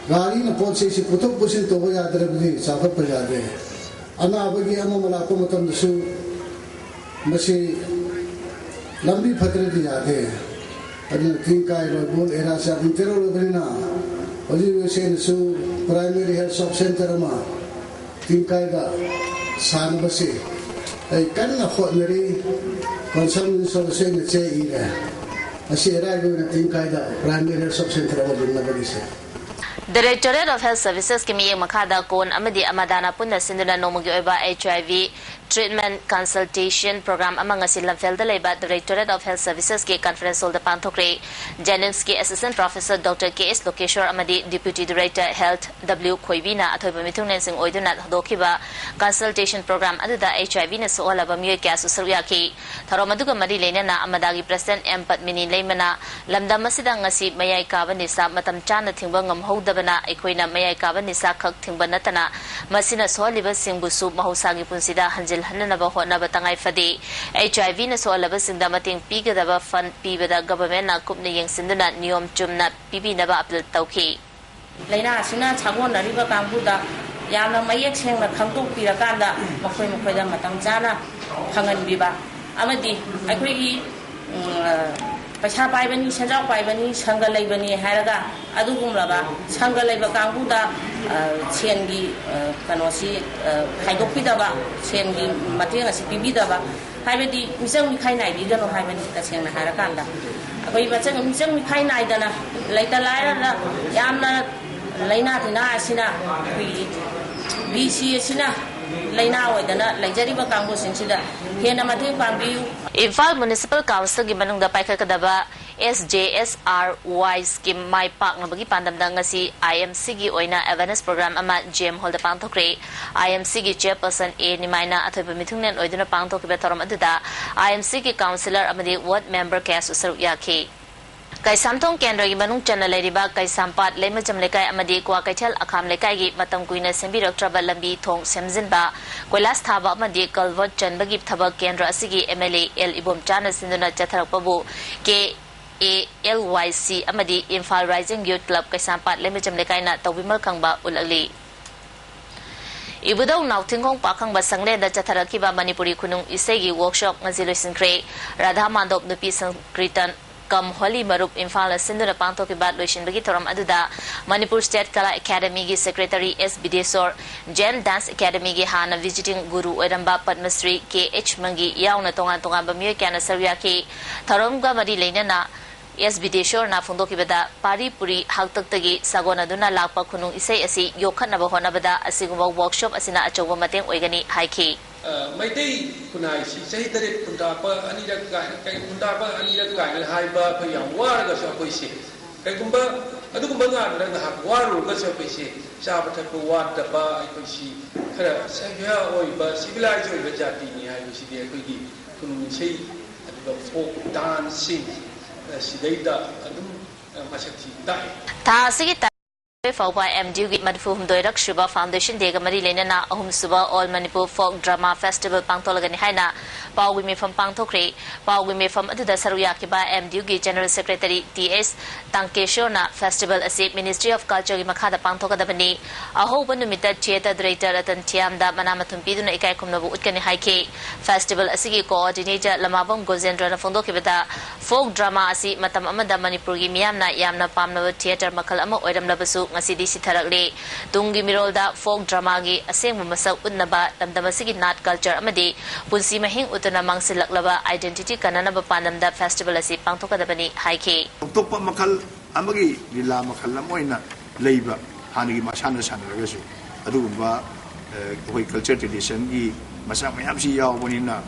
ꯒꯥꯔꯤꯅ ꯄꯣꯠ ꯆꯩꯁꯤ ꯄꯨꯊꯣꯛ ꯄꯨꯁꯤꯟ ꯇꯧꯕ ꯌꯥꯗ꯭ꯔꯕꯗꯤ ꯆꯥꯎꯈꯠꯄ ꯌꯥꯗꯦ꯫ ꯑꯅꯥꯕꯒꯤ ꯑꯃ ꯑꯃ ꯂꯥꯛꯄ ꯃꯇꯝꯗꯁꯨ ꯃꯁꯤ ꯂꯝꯕꯤ ꯐꯠꯇ꯭ꯔꯗꯤ ꯌꯥꯗꯦ꯫ ꯑꯗꯨꯅ ꯇꯤꯡꯀꯥꯏ ꯂꯣꯏꯕꯣꯜ ꯑꯦꯔꯤꯌꯥꯁꯦ ꯌꯥꯝ ꯏꯟꯇꯔꯦꯁ ꯑꯣꯏꯕꯅꯤꯅ ꯍꯧꯖꯤꯛ ꯍꯧꯖꯤꯛ ꯑꯩꯅꯁꯨ ꯄ꯭ꯔꯥꯏꯃꯔꯤ ꯍꯦꯜꯊ ꯁꯕ ꯁꯦꯟꯇꯔ ꯑꯃ ꯇꯤꯡꯀꯥꯏꯗ ꯁꯥꯅꯕꯁꯤ ꯑꯩ ꯀꯟꯅ ꯍꯣꯠꯅꯔꯤ꯫ ꯀꯟꯁꯔꯟ ꯃꯤꯅꯤꯁꯇꯔꯗꯁꯨ ꯑꯩꯅ ꯆꯦ ꯏꯔꯦ꯫ ꯑꯁꯤ ꯑꯔꯥꯏꯕ ꯑꯣꯏꯅ ꯇꯤꯡꯀꯥꯏꯗ ꯄ꯭ꯔꯥꯏꯃꯔꯤ ꯍꯦꯜꯊ ꯁꯕ ꯁꯦꯟꯇꯔ ꯑꯃ ꯂꯤꯡꯅꯕꯒꯤꯁꯦ꯫ ꯗꯥꯏꯔꯦꯛꯇꯣꯔꯦꯠ ꯑꯣꯐ ꯍꯦꯜꯊ ꯁꯔꯚꯤꯁꯦꯁꯀꯤ ꯃꯤꯠꯌꯦꯡ ꯃꯈꯥꯗ ꯀꯣꯟ ꯑꯃꯗꯤ ꯑꯃꯗꯥꯅ ꯄꯨꯟꯅ ꯁꯤꯟꯗꯨꯅ ꯅꯣꯡꯃꯒꯤ ꯑꯣꯏꯕ ꯑꯩꯆ ꯑꯥꯏ ꯚꯤ Treatment Consultation Program ꯑꯃ ꯉꯁꯤ ꯂꯝꯐꯦꯜꯗ ꯂꯩꯕ Directorate of Health Servicesꯀꯤ Conference Hallꯗ ꯄꯥꯡꯊꯣꯛꯈ꯭ꯔꯦ꯫ JNIMSꯀꯤ Assistant Professor Doctor K S Lokeshwar ꯑꯃꯗꯤ Deputy Director Health W ꯈꯣꯏꯕꯤꯅ ꯑꯊꯣꯏꯕ ꯃꯤꯊꯨꯡꯂꯦꯟꯁꯤꯡ ꯑꯣꯏꯗꯨꯅ ꯍꯧꯗꯣꯛꯈꯤꯕ consultation program ꯑꯗꯨꯗ H I Vꯅ ꯁꯣꯛꯍꯜꯂꯕ ꯃꯤꯑꯣꯏ ꯀꯌꯥꯁꯨ ꯁꯔꯨꯛ ꯌꯥꯈꯤ꯫ ꯊꯧꯔꯝ ꯑꯗꯨꯒ ꯃꯔꯤ ꯂꯩꯅꯅ ꯑꯃꯗꯥꯒꯤ President M ꯄꯗꯃꯤꯅꯤ ꯂꯩꯃꯅ ꯂꯝꯗꯝ ꯑꯁꯤꯗ ꯉꯁꯤ ꯃꯌꯥꯏ ꯀꯥꯕ ꯅꯤꯁꯥ ꯃꯇꯝ ꯆꯥꯅ ꯊꯤꯡꯕ ꯉꯝꯍꯧꯗꯕꯅ ꯑꯩꯈꯣꯏꯅ ꯃꯌꯥꯏ ꯀꯥꯕ ꯅꯤꯁꯥ ꯈꯛ ꯊꯤꯡꯕ ꯅꯠꯇꯅ ꯃꯁꯤꯅ ꯁꯣꯛꯍꯜꯂꯤꯕꯁꯤꯡꯕꯨꯁꯨ ꯃꯍꯧꯁꯥꯒꯤ ꯄꯨꯟꯁꯤꯗ ꯍꯟꯖꯤꯜꯍꯟꯅꯅꯕ ꯍꯣꯠꯅꯕ ꯇꯉꯥꯏ ꯐꯗꯦ꯫ H I Vꯅ ꯁꯣꯛꯍꯜꯂꯕꯁꯤꯡꯗ ꯃꯇꯦꯡ ꯄꯤꯒꯗꯕ fund ꯄꯤꯕꯗ governmentꯅ ꯀꯨꯞꯅ ꯌꯦꯡꯁꯤꯟꯗꯨꯅ ꯅꯤꯌꯣꯝ ꯆꯨꯝꯅ ꯄꯤꯕꯤꯅꯕ appeal ꯇꯧꯈꯤ꯫ ꯂꯥꯏꯅꯥ ꯑꯁꯤꯅ ꯁꯥꯒꯣꯟꯅꯔꯤꯕ ꯀꯥꯡꯕꯨꯗ ꯌꯥꯝꯅ ꯃꯌꯦꯛ ꯁꯦꯡꯅ ꯈꯪꯗꯣꯛꯄꯤꯔꯀꯥꯟꯗ ꯃꯈꯣꯏ ꯃꯈꯣꯏꯗ ꯃꯇꯝ ꯆꯥꯅ ꯐꯪꯍꯟꯕꯤꯕ ꯑꯃꯗꯤ ꯑꯩꯈꯣꯏꯒꯤ, ꯎꯝ, ꯄꯩꯁꯥ ꯄꯥꯏꯕꯅꯤ, ꯁꯦꯟꯖꯥꯎ ꯄꯥꯏꯕꯅꯤ, ꯁꯪꯒ ꯂꯩꯕꯅꯤ ꯍꯥꯏꯔꯒ ꯑꯗꯨꯒꯨꯝꯂꯕ ꯁꯪꯒ ꯂꯩꯕ ꯀꯥꯡꯕꯨꯗ, ꯑ, ꯁꯦꯟꯒꯤ, ꯑ, ꯀꯩꯅꯣꯁꯤ, ꯑ, ꯈꯥꯏꯗꯣꯛꯄꯤꯗꯕ, ꯁꯦꯟꯒꯤ ꯃꯇꯦꯡ ꯑꯁꯤ ꯄꯤꯕꯤꯗꯕ, ꯍꯥꯏꯕꯗꯤ ꯃꯤꯆꯪ ꯃꯤꯈꯥꯏ ꯅꯥꯏꯕꯤꯒꯅꯨ ꯍꯥꯏꯕꯅꯤ꯫ ꯇꯁꯦꯡꯅ ꯍꯥꯏꯔꯀꯥꯟꯗ ꯑꯩꯈꯣꯏ ꯃꯆꯪ-, ꯃꯤꯆꯪ ꯃꯤꯈꯥꯏ ꯅꯥꯏꯗꯅ ꯂꯩꯇ ꯂꯥꯏꯔꯅ ꯌꯥꯝꯅ ꯂꯥꯏꯅꯥ ꯇꯤꯟꯅꯥ ꯑꯁꯤꯅ ꯑꯩꯈꯣꯏꯒꯤ ꯕꯤ ꯁꯤ ꯑꯁꯤꯅ ꯂꯥꯏꯅꯥ ꯑꯣꯏꯗꯅ ꯂꯩꯖꯔꯤꯕ ꯀꯥꯡꯕꯨꯁꯤꯡꯁꯤꯗ ꯍꯦꯟꯅ ꯃꯇꯦꯡ ꯄꯥꯡꯕꯤꯌꯨ꯫ ꯏꯝꯐꯥꯜ Municipal Councilꯒꯤ ꯃꯅꯨꯡꯗ ꯄꯥꯏꯈꯠꯀꯗꯕ S J S R Y Scheme ꯃꯥꯏ ꯄꯥꯛꯅꯕꯒꯤ ꯄꯥꯟꯗꯝꯗ ꯉꯁꯤ I M Cꯒꯤ ꯑꯣꯏꯅ awareness program ꯑꯃ G M Hallꯗ ꯄꯥꯡꯊꯣꯛꯈ꯭ꯔꯦ꯫ I M Cꯒꯤ Chairperson A ꯅꯤꯃꯥꯏꯅ ꯑꯊꯣꯏꯕ ꯃꯤꯊꯨꯡꯂꯦꯟ ꯑꯣꯏꯗꯨꯅ ꯄꯥꯡꯊꯣꯛꯈꯤꯕ ꯊꯧꯔꯝ ꯑꯗꯨꯗ I M Cꯒꯤ councillor ꯑꯃꯗꯤ ward member ꯀꯌꯥꯁꯨ ꯁꯔꯨꯛ ꯌꯥꯈꯤ꯫ ꯀꯩꯁꯥꯝꯊꯣꯡ ꯀꯦꯟꯗ꯭ꯔꯒꯤ ꯃꯅꯨꯡ ꯆꯟꯅ ꯂꯩꯔꯤꯕ ꯀꯩꯁꯥꯝꯄꯥꯠ, ꯂꯩꯃꯖꯝ ꯂꯩꯀꯥꯏ ꯑꯃꯗꯤ ꯀ꯭ꯋꯥꯀꯩꯊꯦꯜ ꯑꯈꯥꯝ ꯂꯩꯀꯥꯏꯒꯤ ꯃꯇꯝ ꯀꯨꯏꯅ ꯁꯦꯝꯕꯤꯔꯛꯇ꯭ꯔꯕ ꯂꯝꯕꯤ ꯊꯣꯡ ꯁꯦꯝꯖꯤꯟꯕ, ꯀꯣꯏꯂꯥꯁ ꯊꯥꯕ ꯑꯃꯗꯤ culvert ꯆꯟꯕꯒꯤ ꯊꯕꯛ ꯀꯦꯟꯗ꯭ꯔ ꯑꯁꯤꯒꯤ M L A L ꯏꯕꯣꯝꯆꯥꯅ ꯁꯤꯟꯗꯨꯅ ꯆꯠꯊꯔꯛꯄꯕꯨ K A L Y C ꯑꯃꯗꯤ ꯏꯝꯐꯥꯜ Rising Youth Club ꯀꯩꯁꯥꯝꯄꯥꯠ ꯂꯩꯃꯖꯝ ꯂꯩꯀꯥꯏꯅ ꯇꯧꯕꯤꯃꯜ ꯈꯪꯕ ꯎꯠꯂꯛꯂꯤ꯫ ꯏꯕꯨꯙꯧ ꯅꯥꯎꯊꯤꯡꯈꯣꯡ ꯄꯥꯈꯪꯕ ꯁꯪꯂꯦꯟꯗ ꯆꯠꯊꯔꯛꯈꯤꯕ ꯃꯅꯤꯄꯨꯔꯤ ꯈꯨꯅꯨꯡ ꯏꯁꯩꯒꯤ workshop ꯉꯁꯤ ꯂꯣꯏꯁꯤꯟꯈ꯭ꯔꯦ꯫ ꯔꯥꯙꯥ ꯃꯥꯟꯗꯣꯞ ꯅꯨꯄꯤ ꯁꯪꯀ꯭ꯔꯤꯇꯟ cum ꯍꯣꯂꯤ ꯃꯔꯨꯞ ꯏꯝꯐꯥꯜꯅ ꯁꯤꯟꯗꯨꯅ ꯄꯥꯡꯊꯣꯛꯈꯤꯕ ꯂꯣꯏꯁꯤꯟꯕꯒꯤ ꯊꯧꯔꯝ ꯑꯗꯨꯗ ꯃꯅꯤꯄꯨꯔ State ꯀꯂꯥ Academyꯒꯤ Secretary S ꯕꯤꯗꯦꯁꯣꯔ, Zen Dance Academyꯒꯤ ꯍꯥꯟꯅ visiting ꯒꯨꯔꯨ ꯑꯣꯏꯔꯝꯕ ꯄꯗꯃꯁ꯭ꯔꯤ K H ꯃꯪꯒꯤ ꯌꯥꯎꯅ ꯇꯣꯉꯥꯟ ꯇꯣꯉꯥꯟꯕ ꯃꯤꯑꯣꯏ ꯀꯌꯥꯅ ꯁꯔꯨꯛ ꯌꯥꯈꯤ꯫ ꯊꯧꯔꯝꯒ ꯃꯔꯤ ꯂꯩꯅꯅ S ꯕꯤꯗꯦꯁꯣꯔꯅ ꯐꯣꯡꯗꯣꯛꯈꯤꯕꯗ, ꯄꯥꯔꯤ ꯄꯨꯔꯤ ꯍꯥꯛꯇꯛꯇꯒꯤ ꯁꯥꯒꯣꯟꯅꯗꯨꯅ ꯂꯥꯛꯄ ꯈꯨꯅꯨꯡ ꯏꯁꯩ ꯑꯁꯤ ꯌꯣꯛꯈꯠꯅꯕ ꯍꯣꯠꯅꯕꯗ ꯑꯁꯤꯒꯨꯝꯕ workshop ꯑꯁꯤꯅ ꯑꯆꯧꯕ ꯃꯇꯦꯡ ꯑꯣꯏꯒꯅꯤ ꯍꯥꯏꯈꯤ꯫ ꯃꯩꯇꯩ ꯈꯨꯟꯅꯥꯏꯁꯤ ꯆꯍꯤ ꯇꯔꯦꯠ ꯈꯨꯟꯇꯥꯛꯄ ꯑꯅꯤꯔꯛ ꯀꯥꯏꯅ, ꯀꯩ ꯈꯨꯟꯇꯥꯛꯄ ꯑꯅꯤꯔꯛ ꯀꯥꯏꯅ ꯍꯥꯏꯕ ꯑꯩꯈꯣꯏ ꯌꯥꯝ ꯋꯥꯔꯒꯁꯨ ꯑꯩꯈꯣꯏꯁꯦ ꯀꯩꯒꯨꯝꯕ ꯑꯗꯨꯒꯨꯝꯕ ꯉꯥꯟꯕꯗ ꯉꯥꯏꯍꯥꯛ ꯋꯥꯔꯨꯔꯒꯁꯨ ꯑꯩꯈꯣꯏꯁꯦ ꯆꯥꯕ ꯊꯛꯄ ꯋꯥꯠꯇꯕ, ꯑꯩꯈꯣꯏꯁꯤ ꯈꯔ ꯁꯚ꯭ꯌ ꯑꯣꯏꯕ, ꯁꯤꯚꯤꯂꯥꯏꯖ ꯑꯣꯏꯕ ꯖꯥꯇꯤꯅꯤ ꯍꯥꯏꯕꯁꯤꯗꯤ ꯑꯩꯈꯣꯏꯒꯤ ꯈꯨꯅꯨꯡ ꯏꯁꯩ ꯑꯗꯨꯒ ꯐꯣꯛ ꯗꯥꯟꯁꯁꯤꯡ ꯁꯤꯗꯩꯗ ꯑꯗꯨꯝ ꯃꯁꯛ ꯊꯤ ꯇꯥꯛꯑꯦ꯫ ꯊꯥ ꯑꯁꯤꯒꯤ ꯇꯥꯡ ꯐꯥꯎꯕ ꯑꯦꯝ ꯗꯤ ꯌꯨꯒꯤ ꯃꯔꯤꯐꯨ ꯍꯨꯝꯗꯣꯏꯔꯛ ꯁꯨꯕ ꯐꯥꯎꯟꯗꯦꯁꯟ ꯗꯦꯒ ꯃꯔꯤ ꯂꯩꯅꯅ ꯑꯍꯨꯝꯁꯨꯕ ꯑꯣꯜ ꯃꯅꯤꯄꯨꯔ ꯐꯣꯛ ꯗ꯭ꯔꯃꯥ ꯐꯦꯁꯇꯤꯚꯦꯜ ꯄꯥꯡꯊꯣꯛꯂꯒꯅꯤ ꯍꯥꯏꯅ ꯄꯥꯎꯒꯤ ꯃꯤꯐꯝ ꯄꯥꯡꯊꯣꯛꯈ꯭ꯔꯦ꯫ ꯄꯥꯎꯒꯤ ꯃꯤꯐꯝ ꯑꯗꯨꯗ ꯁꯔꯨꯛ ꯌꯥꯈꯤꯕ ꯑꯦꯝ ꯗꯤ ꯌꯨꯒꯤ ꯖꯦꯅꯔꯦꯜ ꯁꯦꯀ꯭ꯔꯦꯇꯔꯤ ꯇꯤ ꯑꯦꯁ ꯇꯥꯡꯀꯦꯁꯣꯔꯅ ꯐꯦꯁꯇꯤꯚꯦꯜ ꯑꯁꯤ ꯃꯤꯅꯤꯁꯇ꯭ꯔꯤ ꯑꯣꯐ ꯀꯜꯆꯔꯒꯤ ꯃꯈꯥꯗ ꯄꯥꯡꯊꯣꯛꯀꯗꯕꯅꯤ꯫ ꯑꯍꯧꯕ ꯅꯨꯃꯤꯠꯇ ꯊꯤꯌꯦꯇꯔ ꯗꯤꯔꯦꯛꯇꯔ ꯔꯇꯟ ꯊꯤꯌꯥꯝꯗ ꯃꯅꯥ ꯃꯊꯨꯝ ꯄꯤꯗꯨꯅ ꯏꯀꯥꯏ ꯈꯨꯝꯅꯕ ꯎꯠꯀꯅꯤ ꯍꯥꯏꯈꯤ꯫ ꯐꯦꯁꯇꯤꯚꯦꯜ ꯑꯁꯤꯒꯤ ꯀꯣꯑꯣꯔꯗꯤꯅꯦꯇꯔ ꯂꯃꯥꯕꯝ ꯒꯣꯖꯦꯟꯗ꯭ꯔꯅ ꯐꯣꯡꯗꯣꯛꯈꯤꯕꯗ, ꯐꯣꯛ ꯗ꯭ꯔꯃꯥ ꯑꯁꯤ ꯃꯇꯝ ꯑꯃꯗ ꯃꯅꯤꯄꯨꯔꯒꯤ ꯃꯤꯌꯥꯝꯅ ꯌꯥꯝꯅ ꯄꯥꯝꯅꯕ ꯊꯤꯌꯦꯇꯔ ꯃꯈꯜ ꯑꯃ ꯑꯣꯏꯔꯝꯂꯕꯁꯨ, ꯉꯁꯤꯗꯤ ꯁꯤꯊꯔꯛꯂꯦ꯫ ꯇꯨꯡꯒꯤ ꯃꯤꯔꯣꯜꯗ ꯐꯣꯛ ꯗ꯭ꯔꯃꯥꯒꯤ ꯑꯁꯦꯡꯕ ꯃꯁꯛ ꯎꯠꯅꯕ ꯂꯝꯗꯝ ꯑꯁꯤꯒꯤ ꯅꯥꯠ ꯀꯜꯆꯔ ꯑꯃꯗꯤ ꯄꯨꯟꯁꯤ ꯃꯍꯤꯡ ꯎꯠꯇꯨꯅ ꯃꯥꯡꯁꯤꯜꯂꯛꯂꯕ ꯑꯥꯏꯗꯦꯟꯇꯤꯇꯤ ꯀꯟꯅꯅꯕ ꯄꯥꯟꯗꯝꯗ ꯐꯦꯁꯇꯤꯚꯦꯜ ꯑꯁꯤ ꯄꯥꯡꯊꯣꯛꯀꯗꯕꯅꯤ ꯍꯥꯏꯈꯤ꯫ ꯇꯣꯞ ꯇꯣꯞꯄ ꯃꯈꯜ ꯑꯃꯒꯤ ꯂꯤꯂꯥ ꯃꯈꯜ ꯑꯃ ꯑꯣꯏꯅ ꯂꯩꯕ, ꯍꯥꯟꯅꯒꯤ ꯃꯁꯥꯟꯅ ꯁꯥꯟꯅꯔꯒꯁꯨ ꯑꯗꯨꯒꯨꯝꯕ, ꯑ, ꯑꯩꯈꯣꯏ ꯀꯜꯆꯔ ꯇ꯭ꯔꯦꯗꯤꯁꯟꯒꯤ ꯃꯆꯥꯛ ꯃꯌꯥꯝꯁꯤ ꯌꯥꯎꯕꯅꯤꯅ,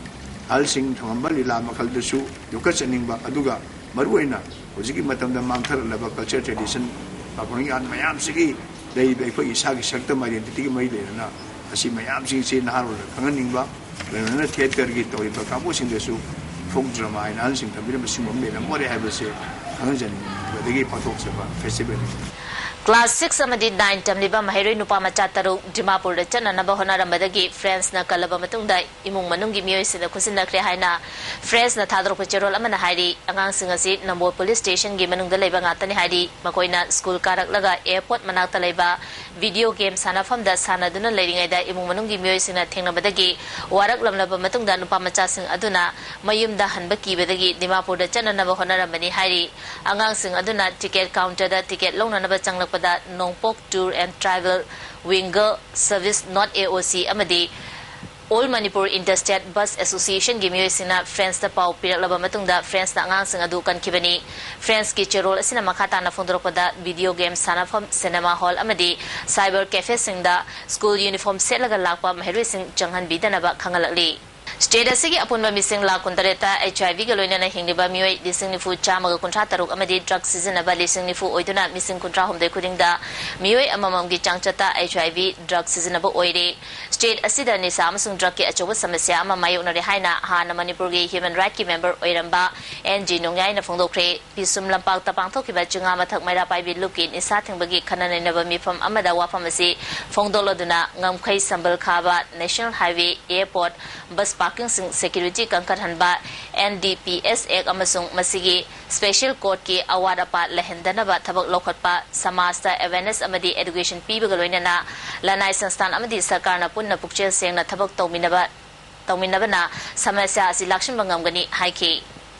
ꯑꯍꯜꯁꯤꯡ ꯊꯝꯃꯝꯕ ꯂꯤꯂꯥ ꯃꯈꯜꯗꯨꯁꯨ ꯌꯣꯛꯈꯠꯆꯅꯤꯡꯕ, ꯑꯗꯨꯒ ꯃꯔꯨꯑꯣꯏꯅ ꯍꯧꯖꯤꯛꯀꯤ ꯃꯇꯝꯗ ꯃꯥꯡꯊꯔꯛꯂꯕ ꯀꯜꯆꯔ ꯇ꯭ꯔꯦꯗꯤꯁꯟ, ꯄꯥꯈꯣꯟꯒꯤ ꯃꯌꯥꯝꯁꯤꯒꯤ ꯂꯩꯔꯤꯕ ꯑꯩꯈꯣꯏꯒꯤ ꯏꯁꯥꯒꯤ ꯁꯛꯇꯝ, ꯑꯥꯏꯗꯦꯟꯇꯤꯇꯤꯒ ꯃꯔꯤ ꯂꯩꯅꯅ ꯑꯁꯤ ꯃꯌꯥꯝꯁꯤꯡꯁꯤ ꯅꯍꯥꯔꯣꯜꯗ ꯈꯪꯍꯟꯅꯤꯡꯕ, ꯂꯣꯏꯅꯅ ꯊꯤꯌꯦꯇꯔꯒꯤ ꯇꯧꯔꯤꯕ ꯀꯥꯡꯕꯨꯁꯤꯡꯗꯁꯨ ꯐꯣꯛ ꯗ꯭ꯔꯃꯥ ꯍꯥꯏꯅ ꯑꯍꯜꯁꯤꯡ ꯊꯝꯕꯤꯔꯝꯕ ꯁꯤꯒꯨꯝꯕ ꯑꯃ ꯂꯩꯔꯝꯃꯣꯏ ꯍꯥꯏꯕꯁꯦ ꯈꯪꯍꯟꯖꯅꯤꯡꯕꯗꯒꯤ ꯄꯥꯡꯊꯣꯛꯆꯕ ꯐꯦꯁꯇꯤꯚꯦꯜꯅꯤ꯫ ꯀ꯭ꯂꯥꯁ ꯁꯤꯛꯁ ꯑꯃꯗꯤ ꯅꯥꯏꯟ ꯇꯝꯂꯤꯕ ꯃꯍꯩꯔꯣꯏ ꯅꯨꯄꯥ ꯃꯆꯥ ꯇꯔꯨꯛ ꯗꯤꯃꯥꯄꯨꯔꯗ ꯆꯠꯅꯅꯕ ꯍꯣꯠꯅꯔꯝꯕꯗꯒꯤ ꯐ꯭ꯔꯦꯟꯁꯅ ꯀꯜꯂꯕ ꯃꯇꯨꯡꯗ ꯏꯃꯨꯡ ꯃꯅꯨꯡꯒꯤ ꯃꯤꯑꯣꯏꯁꯤꯡꯅ ꯈꯨꯠꯁꯤꯟꯅꯈ꯭ꯔꯦ ꯍꯥꯏꯅ ꯐ꯭ꯔꯦꯟꯁꯅ ꯊꯥꯗꯣꯔꯛꯄ ꯆꯦꯔꯣꯜ ꯑꯃꯅ ꯍꯥꯏꯔꯤ꯫ ꯑꯉꯥꯡꯁꯤꯡ ꯑꯁꯤ ꯅꯝꯕꯣꯜ ꯄꯨꯂꯤꯁ ꯁ꯭ꯇꯦꯁꯟꯒꯤ ꯃꯅꯨꯡꯗ ꯂꯩꯕ ꯉꯥꯛꯇꯅꯤ ꯍꯥꯏꯔꯤ꯫ ꯃꯈꯣꯏꯅ ꯁ꯭ꯀꯨꯜ ꯀꯥꯔꯛꯂꯒ ꯑꯦꯌꯔꯄꯣꯔꯠ ꯃꯅꯥꯛꯇ ꯂꯩꯕ ꯚꯤꯗꯤꯑꯣ ꯒꯦꯝ ꯁꯥꯟꯅꯐꯝꯗ ꯁꯥꯟꯅꯗꯨꯅ ꯂꯩꯔꯤꯉꯩꯗ ꯏꯃꯨꯡ ꯃꯅꯨꯡꯒꯤ ꯃꯤꯑꯣꯏꯁꯤꯡꯅ ꯊꯦꯡꯅꯕꯗꯒꯤ ꯋꯥꯔꯛꯂꯝꯂꯕ ꯃꯇꯨꯡꯗ ꯅꯨꯄꯥ ꯃꯆꯥꯁꯤꯡ ꯑꯗꯨꯅ ꯃꯌꯨꯝꯗ ꯍꯟꯕ ꯀꯤꯕꯗꯒꯤ ꯗꯤꯃꯥꯄꯨꯔꯗ ꯆꯠꯅꯅꯕ ꯍꯣꯠꯅꯔꯝꯕꯅꯤ ꯍꯥꯏꯔꯤ꯫ ꯑꯉꯥꯡꯁꯤꯡ ꯑꯗꯨꯅ ꯇꯤꯀꯦꯠ ꯀꯥꯎꯟꯇꯔꯗ ꯇꯤꯀꯦꯠ ꯂꯧꯅꯅꯕ ꯆꯪꯂꯛꯄꯗ ꯅꯣꯡꯄꯣꯛ Tour and Travel Winger Service, not A O C, ꯑꯃꯗꯤ All Manipur Interstate Bus Association ꯒꯤ ꯃꯤꯑꯣꯏꯁꯤꯡꯅ ꯐ꯭ꯔꯦꯟꯁꯇ ꯄꯥꯎ ꯄꯤꯔꯛꯂꯕ ꯃꯇꯨꯡꯗ ꯐ꯭ꯔꯦꯟꯁꯅ ꯑꯉꯥꯡꯁꯤꯡ ꯑꯗꯨ ꯀꯟꯈꯤꯕꯅꯤ꯫ ꯐ꯭ꯔꯦꯟꯁꯀꯤ ꯆꯦꯔꯣꯜ ꯑꯁꯤꯅ ꯃꯈꯥ ꯇꯥꯅ ꯐꯣꯡꯗꯣꯔꯛꯄꯗ, ꯚꯤꯗꯤꯑꯣ ꯒꯦꯝ ꯁꯥꯟꯅꯐꯝ, ꯁꯤꯅꯦꯃꯥ ꯍꯣꯜ ꯑꯃꯗꯤ ꯁꯥꯏꯕꯔ ꯀꯦꯐꯦꯁꯤꯡꯗ ꯁ꯭ꯀꯨꯜ ꯌꯨꯅꯤꯐꯣꯔꯝ ꯁꯦꯠꯂꯒ ꯂꯥꯛꯄ ꯃꯍꯩꯔꯣꯏꯁꯤꯡ ꯆꯪꯍꯟꯕꯤꯗꯅꯕ ꯈꯪꯍꯜꯂꯛꯂꯤ꯫ ꯁ꯭ꯇꯦꯠ ꯑꯁꯤꯒꯤ ꯑꯄꯨꯟꯕ ꯃꯤꯁꯤꯡ ꯂꯥꯈ ꯀꯨꯟꯇꯔꯦꯠꯇ ꯑꯩꯆ ꯑꯥꯏ ꯚꯤꯒ ꯂꯣꯏꯅꯅ ꯍꯤꯡꯂꯤꯕ ꯃꯤꯑꯣꯏ ꯂꯤꯁꯤꯡ ꯅꯤꯐꯨ ꯆꯥꯝꯃꯒ ꯀꯨꯟꯊ꯭ꯔꯥ ꯇꯔꯨꯛ ꯑꯃꯗꯤ ꯗ꯭ꯔꯒ ꯁꯤꯖꯤꯟꯅꯕ ꯂꯤꯁꯤꯡ ꯅꯤꯐꯨ ꯑꯣꯏꯗꯨꯅ ꯃꯤꯁꯤꯡ ꯀꯨꯟꯊ꯭ꯔꯥ ꯍꯨꯝꯗꯣꯏ ꯈꯨꯗꯤꯡꯗ ꯃꯤꯑꯣꯏ ꯑꯃꯃꯝꯒꯤ ꯆꯥꯡꯆꯠꯇ ꯑꯩꯆ ꯑꯥꯏ ꯚꯤ ꯗ꯭ꯔꯒ ꯁꯤꯖꯤꯟꯅꯕ ꯑꯣꯏꯔꯦ꯫ ꯁ꯭ꯇꯦꯠ ꯑꯁꯤꯗ ꯅꯤꯁꯥ ꯑꯃꯁꯨꯡ ꯗ꯭ꯔꯒꯀꯤ ꯑꯆꯧꯕ ꯁꯃꯁ꯭ꯌꯥ ꯑꯃ ꯃꯥꯌꯣꯛꯅꯔꯦ ꯍꯥꯏꯅ ꯍꯥꯟꯅ ꯃꯅꯤꯄꯨꯔꯒꯤ ꯍ꯭ꯌꯨꯃꯦꯟ ꯔꯥꯏꯠꯀꯤ ꯃꯦꯝꯕꯔ ꯑꯣꯏꯔꯝꯕ ꯑꯦꯟ ꯖꯤ ꯅꯣꯡꯌꯥꯏꯅ ꯐꯣꯡꯗꯣꯛꯈ꯭ꯔꯦ꯫ ꯄꯤꯁꯨꯝ ꯂꯝꯄꯥꯛꯇ ꯄꯥꯡꯊꯣꯛꯈꯤꯕ ꯆꯤꯡꯉꯥ ꯃꯊꯛ ꯃꯩꯔꯥ ꯄꯥꯏꯕꯤ ꯂꯨꯞꯀꯤ ꯅꯤꯁꯥ ꯊꯤꯡꯕꯒꯤ ꯈꯟꯅ ꯅꯩꯅꯕ ꯃꯤꯐꯝ ꯑꯃꯗ ꯋꯥꯐꯝ ꯑꯁꯤ ꯐꯣꯡꯗꯣꯛꯂꯗꯨꯅ ꯉꯝꯈꯩ ꯁꯝꯕꯜ ꯈꯥꯕ, ꯅꯦꯁꯅꯦꯜ ꯍꯥꯏꯋꯦ, ꯑꯦꯌꯔꯄꯣꯔꯠ, ꯕꯁ ꯄꯥꯔꯀꯤꯡꯁꯤꯡ ꯁꯦꯀ꯭ꯌꯨꯔꯤꯇꯤ ꯀꯟꯈꯠꯍꯟꯕ, N D P S act ꯑꯃꯁꯨꯡ ꯃꯁꯤꯒꯤ ꯁ꯭ꯄꯦꯁꯦꯜ ꯀꯣꯔꯠꯀꯤ ꯑꯋꯥꯠ ꯑꯄꯥ ꯂꯩꯍꯟꯗꯅꯕ ꯊꯕꯛ ꯂꯧꯈꯠꯄ, ꯁꯃꯥꯖꯇ ꯑꯦꯋꯦꯔꯅꯦꯁ ꯑꯃꯗꯤ ꯑꯦꯗꯨꯀꯦꯁꯟ ꯄꯤꯕꯒ ꯂꯣꯏꯅꯅ ꯂꯅꯥꯏ ꯁꯪꯁꯊꯥꯟ ꯑꯃꯗꯤ ꯁꯔꯀꯥꯔꯅ ꯄꯨꯟꯅ ꯄꯨꯛꯆꯦꯜ ꯁꯦꯡꯅ ꯊꯕꯛ ꯇꯧꯃꯤꯟꯅꯕ, ꯇꯧꯃꯤꯟꯅꯕꯅ ꯁꯃꯁ꯭ꯌꯥ ꯑꯁꯤ ꯂꯥꯛꯁꯤꯟꯕ ꯉꯝꯒꯅꯤ ꯍꯥꯏꯈꯤ꯫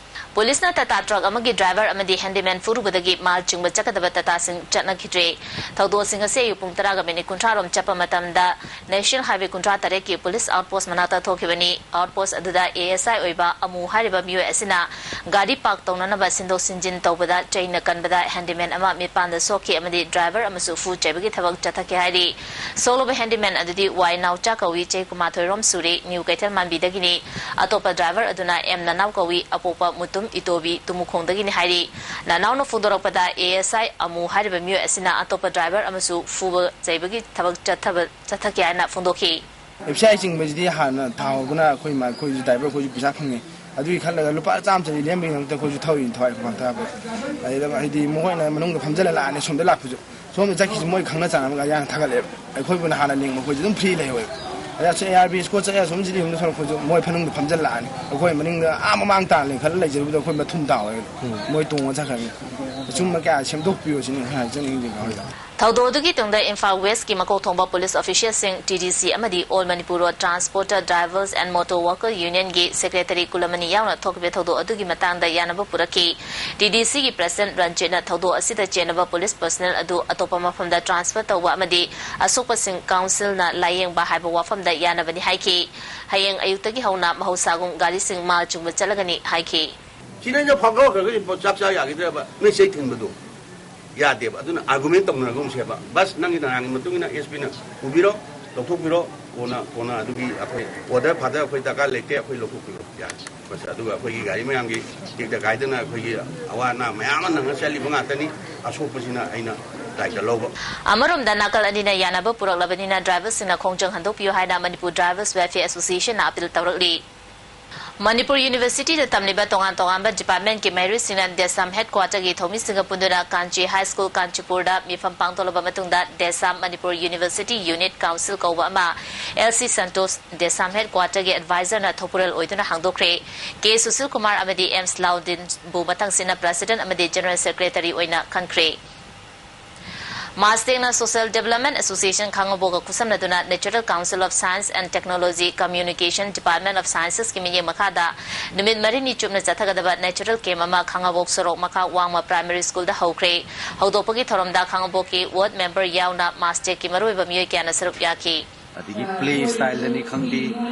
ꯄꯨꯂꯤꯁꯅ ꯇꯥꯇꯥ ꯇ꯭ꯔꯛ ꯑꯃꯒꯤ ꯗ꯭ꯔꯥꯏꯚꯔ ꯑꯃꯗꯤ ꯍꯦꯟꯗꯤꯃꯦꯟ ꯐꯨꯔꯨꯕꯗꯒꯤ ꯃꯥꯜ ꯆꯤꯡꯕ ꯆꯠꯀꯗꯕ ꯇꯥꯇꯥꯁꯤꯡ ꯆꯠꯅꯈꯤꯗ꯭ꯔꯦ꯫ ꯊꯧꯗꯣꯛꯁꯤꯡ ꯑꯁꯤ ꯑꯌꯨꯛ ꯄꯨꯡ ꯇꯔꯥꯒ ꯃꯤꯅꯤꯠ ꯀꯨꯟꯊ꯭ꯔꯥ ꯔꯣꯝ ꯆꯠꯄ ꯃꯇꯝꯗ ꯅꯦꯁꯅꯦꯜ ꯍꯥꯏꯋꯦ ꯀꯨꯟꯊ꯭ꯔꯥ ꯇꯔꯦꯠꯀꯤ ꯄꯨꯂꯤꯁ ꯑꯥꯎꯠꯄꯣꯁ ꯃꯅꯥꯛꯇ ꯊꯣꯛꯈꯤꯕꯅꯤ꯫ ꯑꯥꯎꯠꯄꯣꯁ ꯑꯗꯨꯗ ꯑꯦ ꯑꯦꯁ ꯑꯥꯏ ꯑꯣꯏꯕ ꯑꯃꯨ ꯍꯥꯏꯔꯤꯕ ꯃꯤꯑꯣꯏ ꯑꯁꯤꯅ ꯒꯥꯔꯤ ꯄꯥꯔꯛ ꯇꯧꯅꯅꯕ ꯁꯤꯟꯗꯣꯛ ꯁꯤꯟꯖꯤꯟ ꯇꯧꯕꯗ ꯆꯩꯅ ꯀꯟꯕꯗ ꯍꯦꯟꯗꯤꯃꯦꯟ ꯑꯃ ꯃꯤꯠꯄꯥꯟꯗ ꯁꯣꯛꯈꯤ ꯑꯃꯗꯤ ꯗ꯭ꯔꯥꯏꯚꯔ ꯑꯃꯁꯨ ꯐꯨ ꯆꯩꯕꯒꯤ ꯊꯕꯛ ꯆꯠꯊꯈꯤ ꯍꯥꯏꯔꯤ꯫ ꯁꯣꯛꯂꯕ ꯍꯦꯟꯗꯤꯃꯦꯟ ꯑꯗꯨꯗꯤ ꯋꯥꯏ ꯅꯥꯎꯆꯥ ꯀꯧꯏ, ꯆꯍꯤ ꯀꯨꯟꯃꯥꯊꯣꯏ ꯔꯣꯝ ꯁꯨꯔꯤ, ꯅ꯭ꯌꯨ ꯀꯩꯊꯦꯜ ꯃꯥꯟꯕꯤꯗꯒꯤꯅꯤ꯫ ꯑꯇꯣꯞꯄ ꯗ꯭ꯔꯥꯏꯚꯔ ꯑꯗꯨꯅ ꯑꯦꯝ ꯅꯅꯥꯎ ꯀꯧꯏ, ꯑꯄꯣꯛꯄ ꯃꯨꯇꯨꯝ ꯏꯇꯣꯕꯤ, ꯇꯨꯃꯨꯈꯣꯡꯗꯒꯤꯅꯤ ꯍꯥꯏꯔꯤ꯫ ꯅꯅꯥꯎꯅ ꯐꯣꯡꯗꯣꯔꯛꯄꯗ, ꯑꯦ ꯑꯦꯁ ꯑꯥꯏ ꯑꯃꯨ ꯍꯥꯏꯔꯤꯕ ꯃꯤꯑꯣꯏ ꯑꯁꯤꯅ ꯑꯇꯣꯞꯄ ꯗ꯭ꯔꯥꯏꯚꯔ ꯑꯃꯁꯨ ꯐꯨꯕ ꯆꯩꯕꯒꯤ ꯊꯕꯛ ꯆꯠꯊꯕ, ꯆꯠꯊꯈꯤ ꯍꯥꯏꯅ ꯐꯣꯡꯗꯣꯛꯈꯤ꯫ ꯑꯦꯐ ꯁꯤ ꯑꯥꯏ ꯆꯤꯡꯕꯁꯤꯗꯤ ꯍꯥꯟꯅ ꯊꯥꯍꯧꯕꯅ ꯑꯩꯈꯣꯏ ꯃꯥ-, ꯑꯩꯈꯣꯏꯁꯨ ꯗ꯭ꯔꯥꯏꯚꯔ ꯑꯩꯈꯣꯏꯁꯨ ꯄꯩꯁꯥ ꯐꯪꯉꯦ꯫ ꯑꯗꯨꯒꯤ ꯈꯜꯂꯒ ꯂꯨꯄꯥ ꯆꯥꯝꯃ ꯆꯅꯤ ꯂꯦꯝꯕꯒꯤꯗꯃꯛꯇ ꯑꯩꯈꯣꯏꯁꯨ ꯊꯧꯔꯤꯅꯤ, ꯊꯋꯥꯏ ꯈꯨꯃꯥꯡ ꯊꯥꯕ꯫ ꯑꯗꯩꯗ ꯍꯥꯏꯗꯤ ꯃꯈꯣꯏꯅ ꯃꯅꯨꯡꯗ ꯐꯝꯖꯤꯜꯂ ꯂꯥꯛꯑꯅꯤ, ꯁꯣꯝꯗ ꯂꯥꯛꯄꯁꯨ꯫ ꯁꯣꯝꯗ ꯆꯠꯈꯤꯁꯤ ꯃꯣꯏ ꯈꯪꯅ ꯆꯥꯟꯅꯕ ꯒꯥꯔꯤ ꯍꯥꯟꯅ ꯊꯥꯒꯠꯂꯛꯑꯦꯕ꯫ ꯑꯩꯈꯣꯏꯕꯨꯅ ꯍꯥꯟꯅ ꯂꯦꯡꯕ ꯑꯩꯈꯣꯏꯁꯨ ꯑꯗꯨꯝ ꯐ꯭ꯔꯤ ꯂꯩꯍꯧꯋꯦꯕ꯫ ꯑꯗ ꯑꯦ ꯑꯥꯔ ꯕꯤ ꯏꯁꯀꯣꯔꯠ ꯆꯠꯂꯦ, ꯑꯁꯣꯝꯁꯤꯗꯤ ꯌꯨꯝꯗ ꯊꯣꯛꯂꯛꯄꯁꯨ ꯃꯣꯏ ꯃꯅꯨꯡꯗ ꯐꯝꯖꯤꯜꯂꯛꯑꯅꯤ꯫ ꯑꯩꯈꯣꯏ ꯃꯅꯤꯡꯗ ꯑꯥ ꯃꯃꯥꯡ ꯇꯥꯅ ꯂꯩꯈꯠꯂ ꯂꯩꯖꯔꯨꯕꯗ ꯑꯩꯈꯣꯏ ꯃꯊꯨꯝ ꯇꯥꯍꯧꯋꯦꯕ꯫ ꯎꯝ꯫ ꯃꯣꯏ ꯇꯣꯡꯉ ꯆꯠꯈ꯭ꯔꯅꯤ꯫ ꯑꯆꯨꯝꯕ ꯀꯌꯥ ꯁꯦꯝꯗꯣꯛꯄꯤꯌꯣ ꯁꯤꯅꯤ ꯑꯩꯅ ꯍꯥꯏꯖꯅꯤꯡꯉꯤꯁꯦ ꯃꯣꯏꯗ꯫ ꯊꯧꯗꯣꯛ ꯑꯗꯨꯒꯤ ꯇꯨꯡꯗ ꯏꯝꯐꯥꯜ ꯋꯦꯁꯀꯤ ꯃꯀꯣꯛ ꯊꯣꯡꯕ ꯄꯨꯂꯤꯁ ꯑꯣꯐꯤꯁꯤꯌꯦꯜꯁꯤꯡ, ꯇꯤ ꯗꯤ ꯁꯤ ꯑꯃꯗꯤ All Manipur Road Transporter Drivers and Motor Worker Unionꯒꯤ ꯁꯦꯀ꯭ꯔꯦꯇꯔꯤ ꯀꯨꯂꯃꯅꯤ ꯌꯥꯎꯅ ꯊꯣꯛꯈꯤꯕ ꯊꯧꯗꯣꯛ ꯑꯗꯨꯒꯤ ꯃꯇꯥꯡꯗ ꯌꯥꯅꯕ ꯄꯨꯔꯛꯈꯤ꯫ ꯇꯤ ꯗꯤ ꯁꯤꯒꯤ ꯄ꯭ꯔꯁꯤꯗꯦꯟꯠ ꯔꯟꯖꯤꯠꯅ ꯊꯧꯗꯣꯛ ꯑꯁꯤꯗ ꯆꯦꯟꯅꯕ ꯄꯨꯂꯤꯁ ꯄꯔꯁꯅꯦꯜ ꯑꯗꯨ ꯑꯇꯣꯞꯄ ꯃꯐꯝꯗ ꯇ꯭ꯔꯥꯟꯁꯐꯔ ꯇꯧꯕ ꯑꯃꯗꯤ ꯑꯁꯣꯛꯄꯁꯤꯡ ꯀꯥꯎꯟꯁꯤꯜꯅ ꯂꯥꯌꯦꯡꯕ ꯍꯥꯏꯕ ꯋꯥꯐꯝꯗ ꯌꯥꯅꯕꯅꯤ ꯍꯥꯏꯈꯤ꯫ ꯍꯌꯦꯡ ꯑꯌꯨꯛꯇꯒꯤ ꯍꯧꯅ ꯃꯍꯧꯁꯥꯒꯨꯝ ꯒꯥꯔꯤꯁꯤꯡ ꯃꯥꯜ ꯆꯨꯡꯕ ꯆꯠꯂꯒꯅꯤ ꯍꯥꯏꯈꯤ꯫ ꯁꯤꯗꯩꯗ ꯐꯥꯎꯒꯠꯈ꯭ꯔꯒꯗꯤ ꯆꯥꯛ ꯆꯥ ꯌꯥꯈꯤꯗ꯭ꯔꯕ? ꯅꯣꯏ ꯆꯩ ꯊꯤꯟꯕꯗꯣ ꯌꯥꯗꯦꯕ꯫ ꯑꯗꯨꯅ ꯑꯥꯔꯒꯨꯃꯦꯟ ꯇꯧꯅꯔꯒꯨꯝꯁꯦꯕ꯫ ꯕꯁ, ꯅꯪꯒꯤ ꯅꯍꯥꯟꯒꯤ ꯃꯇꯨꯡ ꯏꯟꯅ ꯑꯦꯁ ꯄꯤꯅ ꯄꯨꯕꯤꯔꯣ, ꯂꯧꯊꯣꯛꯄꯤꯔꯣ, ꯀꯣꯟꯅ, ꯀꯣꯟꯅ ꯑꯗꯨꯒꯤ ꯑꯩꯈꯣꯏ ꯑꯣꯔꯗꯔ ꯐꯥꯗꯔ ꯑꯩꯈꯣꯏ ꯗꯔꯀꯥꯔ ꯂꯩꯇꯦ, ꯑꯩꯈꯣꯏ ꯂꯧꯊꯣꯛꯄꯤꯔꯣ, ꯌꯥꯔꯦ꯫ ꯕꯁ, ꯑꯗꯨꯒ ꯑꯩꯈꯣꯏꯒꯤ ꯒꯥꯔꯤ ꯃꯌꯥꯝꯒꯤ ꯇꯦꯛꯇ ꯀꯥꯏꯗꯅ ꯑꯩꯈꯣꯏꯒꯤ ꯑꯋꯥ ꯑꯅꯥ ꯃꯌꯥꯝ ꯑꯃ ꯅꯪꯉ ꯆꯠꯂꯤꯕ ꯉꯥꯛꯇꯅꯤ꯫ ꯑꯁꯣꯛꯄꯁꯤꯅ ꯑꯩꯅ ꯗꯥꯏꯇ ꯂꯧꯕ꯫ ꯑꯃꯔꯣꯝꯗ ꯅꯥꯀꯜ ꯑꯅꯤꯅ ꯌꯥꯅꯕ ꯄꯨꯔꯛꯂꯕꯅꯤꯅ ꯗ꯭ꯔꯥꯏꯚꯔꯁꯤꯡꯅ ꯈꯣꯡꯖꯪ ꯍꯟꯗꯣꯛꯄꯤꯌꯨ ꯍꯥꯏꯅ Manipur Drivers Welfare Associationꯅ ꯑꯄꯤꯜ ꯇꯧꯔꯛꯂꯤ꯫ ꯃꯅꯤꯄꯨꯔ ꯌꯨꯅꯤꯚꯔꯁꯤꯇꯤꯗ ꯇꯝꯂꯤꯕ ꯇꯣꯉꯥꯟ ꯇꯣꯉꯥꯟꯕ ꯗꯤꯄꯥꯔꯠꯃꯦꯟꯠꯀꯤ ꯃꯍꯩꯔꯣꯏꯁꯤꯡꯅ ꯗꯦꯁꯥꯝ ꯍꯦꯗꯀ꯭ꯋꯥꯇꯔꯒꯤ ꯊꯧꯃꯤꯁꯤꯡꯒ ꯄꯨꯟꯗꯨꯅ ꯀꯥꯟꯆꯤ ꯍꯥꯏ ꯁ꯭ꯀꯨꯜ ꯀꯥꯟꯆꯤꯄꯨꯔꯗ ꯃꯤꯐꯝ ꯄꯥꯡꯊꯣꯛꯂꯕ ꯃꯇꯨꯡꯗ ꯗꯦꯁꯥꯝ ꯃꯅꯤꯄꯨꯔ ꯌꯨꯅꯤꯚꯔꯁꯤꯇꯤ ꯌꯨꯅꯤꯠ ꯀꯥꯎꯟꯁꯤꯜ ꯀꯧꯕ ꯑꯃ ꯑꯦꯜ ꯁꯤ ꯁꯟꯇꯣꯁ, ꯗꯦꯁꯥꯝ ꯍꯦꯗꯀ꯭ꯋꯥꯇꯔꯒꯤ ꯑꯦꯗꯚꯥꯏꯖꯔꯅ ꯊꯧꯄꯨꯔꯦꯜ ꯑꯣꯏꯗꯨꯅ ꯍꯥꯡꯗꯣꯛꯈ꯭ꯔꯦ꯫ ꯀꯦ ꯁꯨꯁꯤꯜ ꯀꯨꯃꯥꯔ ꯑꯃꯗꯤ ꯑꯦꯝ ꯁꯂꯥꯎꯗꯤꯟꯕꯨ ꯃꯊꯪꯁꯤꯠꯅ ꯄ꯭ꯔꯁꯤꯗꯦꯟꯠ ꯑꯃꯗꯤ ꯖꯦꯅꯔꯦꯜ ꯁꯦꯀ꯭ꯔꯦꯇꯔꯤ ꯑꯣꯏꯅ ꯈꯟꯈ꯭ꯔꯦ꯫ ꯃꯥꯁꯇꯦꯛꯅ Social Development Association ꯈꯥꯉꯕꯣꯛꯀ ꯈꯨꯠꯁꯝꯅꯗꯨꯅ Natural Council of Science and Technology, Communication, Department of Sciences ꯀꯤ ꯃꯤꯠꯌꯦꯡ ꯃꯈꯥꯗ ꯅꯨꯃꯤꯠ ꯃꯔꯤꯅꯤ ꯆꯨꯞꯅ ꯆꯠꯊꯒꯗꯕ natural camp ꯑꯃ ꯈꯥꯉꯕꯣꯛ ꯁꯣꯔꯣꯛ ꯃꯈꯥ ꯋꯥꯡꯃ primary school ꯗ ꯍꯧꯈ꯭ꯔꯦ꯫ ꯍꯧꯗꯣꯛꯄꯒꯤ ꯊꯧꯔꯝꯗ ꯈꯥꯉꯕꯣꯛꯀꯤ ward member ꯌꯥꯎꯅ ꯃꯥꯁꯇꯦꯛꯀꯤ ꯃꯔꯨꯑꯣꯏꯕ ꯃꯤꯑꯣꯏ ꯀꯌꯥꯅ ꯁꯔꯨꯛ ꯌꯥꯈꯤ꯫ ꯑꯗꯒꯤ play style ꯗꯅꯤ ꯈꯪꯗꯦ,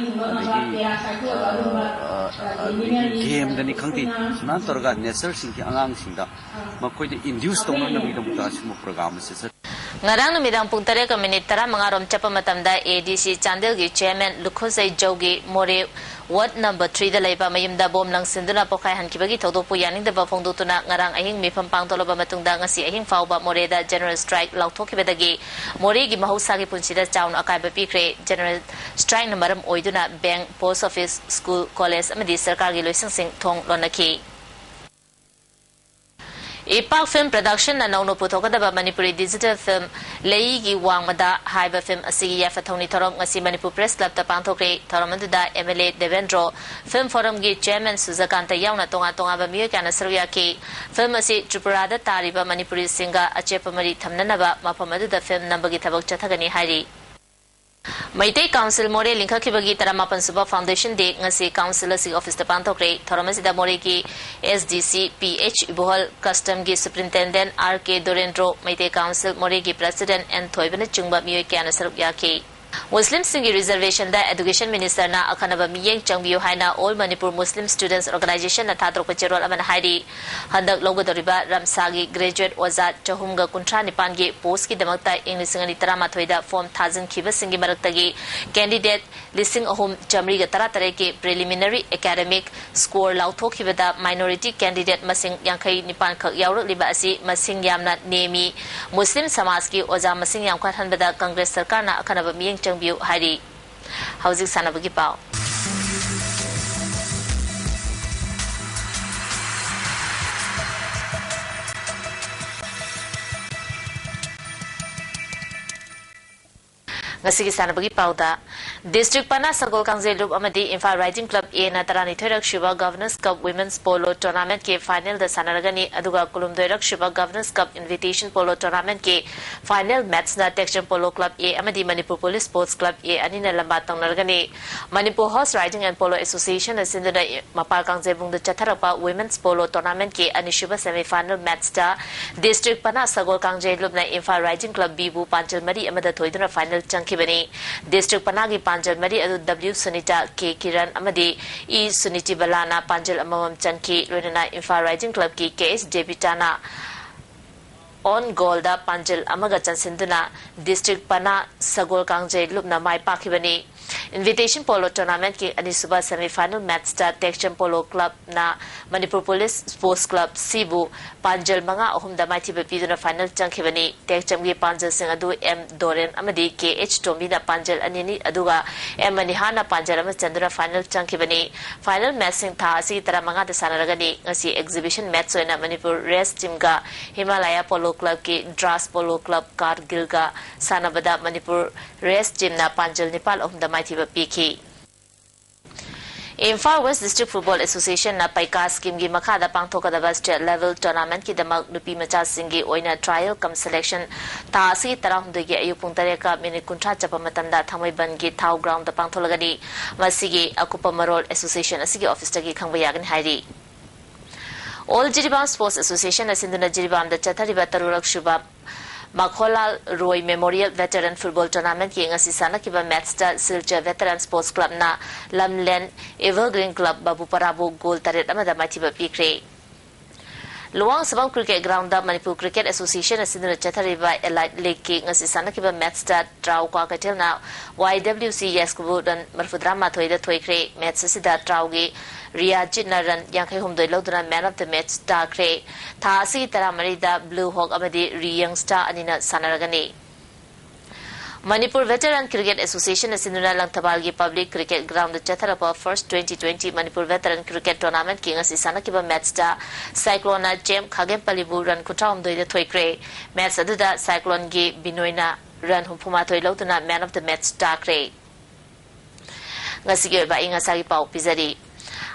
ꯑꯗꯒꯤ, ꯑ, ꯑ, ꯑꯗꯒꯤ game ꯗꯅꯤ ꯈꯪꯗꯦ, ꯁꯨꯃꯥꯏꯅ ꯇꯧꯔꯒ nature ꯁꯤꯡꯒꯤ ꯑꯉꯥꯡꯁꯤꯡꯗ ꯃꯈꯣꯏꯗ induce ꯇꯧꯅꯅꯕꯒꯤꯗꯃꯛꯇ ꯑꯁꯤꯒꯨꯝꯕ program ꯑꯁꯤ ꯆꯠ- ꯉꯔꯥꯡ ꯅꯨꯃꯤꯗꯥꯡ ꯄꯨꯡ ꯇꯔꯦꯠꯀ ꯃꯤꯅꯤꯠ ꯇꯔꯥꯃꯉꯥ ꯔꯣꯝ ꯆꯠꯄ ꯃꯇꯝꯗ ꯑꯦ ꯗꯤ ꯁꯤ ꯆꯥꯟꯗꯦꯜꯒꯤ chairman ꯂꯨꯈꯨꯖꯩ ꯖꯧꯒꯤ ꯃꯣꯔꯦ ward number three ꯗ ꯂꯩꯕ ꯃꯌꯨꯝꯗ ꯕꯣꯝ ꯂꯪꯁꯤꯟꯗꯨꯅ ꯄꯣꯈꯥꯏꯍꯟꯈꯤꯕꯒꯤ ꯊꯧꯗꯣꯛꯄꯨ ꯌꯥꯅꯤꯡꯗꯕ ꯐꯣꯡꯗꯣꯛꯇꯨꯅ ꯉꯔꯥꯡ ꯑꯍꯤꯡ ꯃꯤꯐꯝ ꯄꯥꯡꯊꯣꯛꯂꯕ ꯃꯇꯨꯡꯗ ꯉꯁꯤ ꯑꯍꯤꯡ ꯐꯥꯎꯕ ꯃꯣꯔꯦꯗ general strike ꯂꯥꯎꯊꯣꯛꯈꯤꯕꯗꯒꯤ ꯃꯣꯔꯦꯒꯤ ꯃꯍꯧꯁꯥꯒꯤ ꯄꯨꯟꯁꯤꯗ ꯆꯥꯎꯅ ꯑꯀꯥꯏꯕ ꯄꯤꯈ꯭ꯔꯦ꯫ General strike ꯅ ꯃꯔꯝ ꯑꯣꯏꯗꯨꯅ bank, post office, school, college ꯑꯃꯗꯤ ꯁꯔꯀꯥꯔꯒꯤ ꯂꯣꯏꯁꯪꯁꯤꯡ ꯊꯣꯡ ꯂꯣꯟꯅꯈꯤ꯫ ꯏꯄꯥꯛ Film Productionꯅ ꯅꯧꯅ ꯄꯨꯊꯣꯛꯀꯗꯕ ꯃꯅꯤꯄꯨꯔꯤ digital film ꯂꯩꯒꯤ ꯋꯥꯡꯃꯗ ꯍꯥꯏꯕ film ꯑꯁꯤꯒꯤ ꯌꯥꯏꯐ ꯊꯧꯅꯤ ꯊꯧꯔꯝ ꯉꯁꯤ ꯃꯅꯤꯄꯨꯔ Press Clubꯇ ꯄꯥꯡꯊꯣꯛꯈ꯭ꯔꯦ꯫ ꯊꯧꯔꯝ ꯑꯗꯨꯗ MLA ꯗꯦꯕꯦꯟꯗ꯭ꯔꯣ, Film Forumꯒꯤ Chairman ꯁꯨꯖꯀꯥꯟꯇ ꯌꯥꯎꯅ ꯇꯣꯉꯥꯟ ꯇꯣꯉꯥꯟꯕ ꯃꯤꯑꯣꯏ ꯀꯌꯥꯅ ꯁꯔꯨꯛ ꯌꯥꯈꯤ꯫ Film ꯑꯁꯤ ꯇ꯭ꯔꯤꯄꯨꯔꯥꯗ ꯇꯥꯔꯤꯕ ꯃꯅꯤꯄꯨꯔꯤꯁꯤꯡꯒ ꯑꯆꯦꯠꯄ ꯃꯔꯤ ꯊꯝꯅꯅꯕ ꯃꯐꯝ ꯑꯗꯨꯗ film ꯅꯝꯕꯒꯤ ꯊꯕꯛ ꯆꯠꯊꯒꯅꯤ ꯍꯥꯏꯔꯤ꯫ ꯃꯩꯇꯩ Council ꯃꯣꯔꯦ ꯂꯤꯡꯈꯠꯈꯤꯕꯒꯤ ꯇꯔꯥꯃꯥꯄꯟ ꯁꯨꯕ Foundation Day ꯉꯁꯤ Council ꯑꯁꯤꯒꯤ officeꯇ ꯄꯥꯡꯊꯣꯛꯈ꯭ꯔꯦ꯫ ꯊꯧꯔꯝ ꯑꯁꯤꯗ ꯃꯣꯔꯦꯒꯤ SDC P H ꯏꯕꯣꯍꯜ, Customꯒꯤ Superintendent R K Dorendro, Meitei Council ꯃꯣꯔꯦꯒꯤ President N ꯊꯣꯏꯕꯅꯆꯤꯡꯕ ꯃꯤꯑꯣꯏ ꯀꯌꯥꯅ ꯁꯔꯨꯛ ꯌꯥꯈꯤ꯫ ꯃꯨꯁꯂꯤꯝꯁꯤꯡꯒꯤ reservationꯗ Education Ministerꯅ ꯑꯈꯟꯅꯕ ꯃꯤꯠꯌꯦꯡ ꯆꯪꯕꯤꯌꯨ ꯍꯥꯏꯅ All Manipur Muslim Students Organizationꯅ ꯊꯥꯗꯣꯔꯛꯄ ꯆꯦꯔꯣꯜ ꯑꯃꯅ ꯍꯥꯏꯔꯤ꯫ ꯍꯟꯗꯛ ꯂꯧꯒꯗꯧꯔꯤꯕ ꯔꯝꯁꯥꯒꯤ graduate ꯑꯣꯖꯥ ꯆꯍꯨꯝꯒ ꯀꯨꯟꯊ꯭ꯔꯥ ꯅꯤꯄꯥꯟꯒꯤ postꯀꯤꯗꯃꯛꯇ ꯏꯪ ꯂꯤꯁꯤꯡ ꯑꯅꯤ ꯇꯔꯥꯃꯥꯊꯣꯏꯗ form ꯊꯥꯖꯤꯟꯈꯤꯕꯁꯤꯡꯒꯤ ꯃꯔꯛꯇꯒꯤ candidate ꯂꯤꯁꯤꯡ ꯑꯍꯨꯝ ꯆꯥꯃꯔꯤꯒ ꯇꯔꯥꯇꯔꯦꯠꯀꯤ preliminary academic score ꯂꯥꯎꯊꯣꯛꯈꯤꯕꯗ minority candidate ꯃꯁꯤꯡ ꯌꯥꯡꯈꯩ ꯅꯤꯄꯥꯟ ꯈꯛ ꯌꯥꯎꯔꯛꯂꯤꯕ ꯑꯁꯤ ꯃꯁꯤꯡ ꯌꯥꯝꯅ ꯅꯦꯝꯃꯤ꯫ ꯃꯨꯁꯂꯤꯝ ꯁꯃꯥꯖꯀꯤ ꯑꯣꯖꯥ ꯃꯁꯤꯡ ꯌꯥꯝꯈꯠꯍꯟꯕꯗ ꯀꯪꯒ꯭ꯔꯦꯁ ꯁꯔꯀꯥꯔꯅ ꯑꯈꯟꯅꯕ ꯃꯤꯠꯌꯦꯡ ꯆꯪꯕꯤꯌꯨ ꯍꯥꯏꯔꯤ꯫ ꯍꯧꯖꯤꯛ ꯁꯥꯟꯅꯕꯒꯤ ꯄꯥꯎ꯫ ꯉꯁꯤꯒꯤ ꯁꯥꯟꯅꯕꯒꯤ ꯄꯥꯎꯗ, District ꯄꯅꯥ ꯁꯒꯣꯜ ꯀꯥꯡꯖꯩ ꯂꯨꯞ ꯑꯃꯗꯤ ꯏꯝꯐꯥꯜ Rising Club Aꯅ ꯇꯔꯥꯅꯤꯊꯣꯏꯔꯛ ꯁꯨꯕ Governors Cup Women's Polo Tournamentꯀꯤ finalꯗ ꯁꯥꯟꯅꯔꯒꯅꯤ, ꯑꯗꯨꯒ ꯀꯨꯟꯍꯨꯝꯗꯣꯏꯔꯛ ꯁꯨꯕ Governors Cup Invitation Polo Tournamentꯀꯤ final matchꯅ Tekcham Polo Club A ꯑꯃꯗꯤ Manipur Police Sports Club A ꯑꯅꯤꯅ ꯂꯝꯕꯥ ꯇꯧꯅꯔꯒꯅꯤ꯫ Manipur Horse Riding and Polo Associationꯅ ꯁꯤꯟꯗꯨꯅ ꯃꯄꯥꯜ ꯀꯥꯡꯖꯩꯕꯨꯡꯗ ꯆꯠꯊꯔꯛꯄ Women's Polo Tournamentꯀꯤ ꯑꯅꯤꯁꯨꯕ semi final matchꯇ District ꯄꯅꯥ ꯁꯒꯣꯜ ꯀꯥꯡꯖꯩ ꯂꯨꯞꯅ ꯏꯝꯐꯥꯜ Rising Club Bꯕꯨ ꯄꯥꯟꯖꯜ ꯃꯔꯤ ꯑꯃꯗ ꯊꯣꯏꯗꯨꯅ final ꯆꯪꯈꯤꯕꯅꯤ꯫ District ꯄꯅꯥꯒꯤ ꯄꯥꯟꯖꯜ ꯃꯔꯤ ꯑꯗꯨ W ꯁꯨꯅꯤꯇꯥ, K ꯀꯤꯔꯟ ꯑꯃꯗꯤ E ꯁꯨꯅꯤꯇꯤ ꯕꯂꯥꯅ ꯄꯥꯟꯖꯜ ꯑꯃꯃꯝ ꯆꯟꯈꯤ꯫ ꯂꯣꯏꯅꯅ Imphal Rising Clubꯀꯤ K H ꯗꯦꯕꯤꯇꯥꯅ own goalꯗ ꯄꯥꯟꯖꯜ ꯑꯃꯒ ꯆꯟꯁꯤꯟꯗꯨꯅ District ꯄꯅꯥ ꯁꯒꯣꯜ ꯀꯥꯡꯖꯩ ꯂꯨꯞꯅ ꯃꯥꯏ ꯄꯥꯛꯈꯤꯕꯅꯤ꯫ Invitation Polo Tournamentꯀꯤ ꯑꯅꯤꯁꯨꯕ semi final matchꯇ Tekcham Polo Clubꯅ Manipur Police Sports Club ꯁꯤꯕꯨ ꯄꯥꯟꯖꯜ ꯃꯉꯥ ꯑꯍꯨꯝꯗ ꯃꯥꯏꯊꯤꯕ ꯄꯤꯗꯨꯅ final ꯆꯪꯈꯤꯕꯅꯤ꯫ Tekchamꯒꯤ ꯄꯥꯟꯖꯜꯁꯤꯡ ꯑꯗꯨ M ꯗꯣꯔꯦꯟ ꯑꯃꯗꯤ K H ꯇꯣꯝꯕꯤꯅ ꯄꯥꯟꯖꯜ ꯑꯅꯤꯅꯤ, ꯑꯗꯨꯒ M ꯃꯅꯤꯍꯥꯔꯅ ꯄꯥꯟꯖꯜ ꯑꯃ ꯆꯟꯗꯨꯅ final ꯆꯪꯈꯤꯕꯅꯤ꯫ Final matchꯁꯤꯡ ꯊꯥ ꯑꯁꯤꯒꯤ ꯇꯔꯥꯃꯉꯥꯗ ꯁꯥꯟꯅꯔꯒꯅꯤ꯫ ꯉꯁꯤ exhibition match ꯑꯣꯏꯅ Manipur Race Teamꯒ Himalaya Polo Clubꯀꯤ Dras Polo Club Kargilꯒ ꯁꯥꯟꯅꯕꯗ ꯃꯅꯤꯄꯨꯔ Race Teamꯅ ꯄꯥꯟꯖꯜ ꯅꯤꯄꯥꯜ ꯑꯍꯨꯝꯗ ꯃꯥꯏꯊꯤꯕ ꯄꯤꯈꯤ꯫ Imphal West District Football Associationꯅ ꯄꯩꯀꯥ schemeꯒꯤ ꯃꯈꯥꯗ ꯄꯥꯡꯊꯣꯛꯀꯗꯕ state level tournamentꯀꯤꯗꯃꯛ ꯅꯨꯄꯤ ꯃꯆꯥꯁꯤꯡꯒꯤ ꯑꯣꯏꯅ trial cum selection ꯊꯥ ꯑꯁꯤꯒꯤ ꯇꯔꯥꯍꯨꯝꯗꯣꯏꯒꯤ ꯑꯌꯨꯛ ꯄꯨꯡ ꯇꯔꯦꯠꯀ minute ꯀꯨꯟꯊ꯭ꯔꯥ ꯆꯠꯄ ꯃꯇꯝꯗ ꯊꯥꯡꯃꯩꯕꯟꯒꯤ ꯊꯥꯎ groundꯗ ꯄꯥꯡꯊꯣꯛꯂꯒꯅꯤ꯫ ꯃꯁꯤꯒꯤ ꯑꯀꯨꯞꯄ ꯃꯔꯣꯜ association ꯑꯁꯤꯒꯤ officeꯇꯒꯤ ꯈꯪꯕ ꯌꯥꯒꯅꯤ ꯍꯥꯏꯔꯤ꯫ All Jiribam Sports Associationꯅ ꯁꯤꯟꯗꯨꯅ ꯖꯤꯔꯤꯕꯥꯝꯗ ꯆꯠꯊꯔꯤꯕ ꯇꯔꯨꯛꯔꯛ ꯁꯨꯕ ꯃꯈꯣꯂꯥꯜ ꯔꯣꯏ Memorial Veteran Football Tournamentꯀꯤ ꯉꯁꯤ ꯁꯥꯟꯅꯈꯤꯕ matchꯇ Silchar Veteran Sports Clubꯅ Lamlen Evergreen Club ꯕꯥꯕꯨꯄꯔꯥꯕꯨ goal ꯇꯔꯦꯠ ꯑꯃꯗ ꯃꯥꯏꯊꯤꯕ ꯄꯤꯈ꯭ꯔꯦ꯫ ꯂꯨꯋꯥꯡꯁꯥꯕꯝ Cricket Groundꯗ Manipur Cricket Associationꯅ ꯁꯤꯟꯗꯨꯅ ꯆꯠꯊꯔꯤꯕ Elite Leagueꯀꯤ ꯉꯁꯤ ꯁꯥꯟꯅꯈꯤꯕ matchꯇ ꯇ꯭ꯔꯥꯎ ꯀ꯭ꯋꯥꯀꯩꯊꯦꯜꯅ Y W C Yesꯀꯕꯨ run ꯃꯔꯤꯐꯨꯇꯔꯥ ꯃꯥꯊꯣꯏꯗ ꯊꯣꯏꯈ꯭ꯔꯦ꯫ Match ꯑꯁꯤꯗ ꯇ꯭ꯔꯥꯎꯒꯤ ꯔꯤꯌꯥꯖꯤꯠꯅ run ꯌꯥꯡꯈꯩ ꯍꯨꯝꯗꯣꯏ ꯂꯧꯗꯨꯅ man of the match ꯇꯥꯈ꯭ꯔꯦ꯫ ꯊꯥ ꯑꯁꯤꯒꯤ ꯇꯔꯥꯃꯔꯤꯗ Blue Hawk ꯑꯃꯗꯤ Riyang Star ꯑꯅꯤꯅ ꯁꯥꯟꯅꯔꯒꯅꯤ꯫ Manipur Veteran Cricket Associationꯅ ꯁꯤꯟꯗꯨꯅ ꯂꯪꯊꯕꯥꯜꯒꯤ Public Cricket Groundꯗ ꯆꯠꯊꯔꯛꯄ First twenty twenty Manipur Veteran Cricket Tournamentꯀꯤ ꯉꯁꯤ ꯁꯥꯟꯅꯈꯤꯕ matchꯇ Cycloneꯅ Chem Khagenpalliꯕꯨ run ꯀꯨꯟꯊ꯭ꯔꯥꯍꯨꯝꯗꯣꯏꯗ ꯊꯣꯏꯈ꯭ꯔꯦ꯫ Match ꯑꯗꯨꯗ Cycloneꯒꯤ ꯕꯤꯅꯣꯏꯅ run ꯍꯨꯝꯐꯨꯃꯥꯊꯣꯏ ꯂꯧꯗꯨꯅ man of the match ꯇꯥꯈ꯭ꯔꯦ꯫ ꯉꯁꯤꯒꯤ ꯑꯣꯏꯕ ꯑꯏꯪ ꯑꯁꯥꯒꯤ ꯄꯥꯎ ꯄꯤꯖꯔꯤ꯫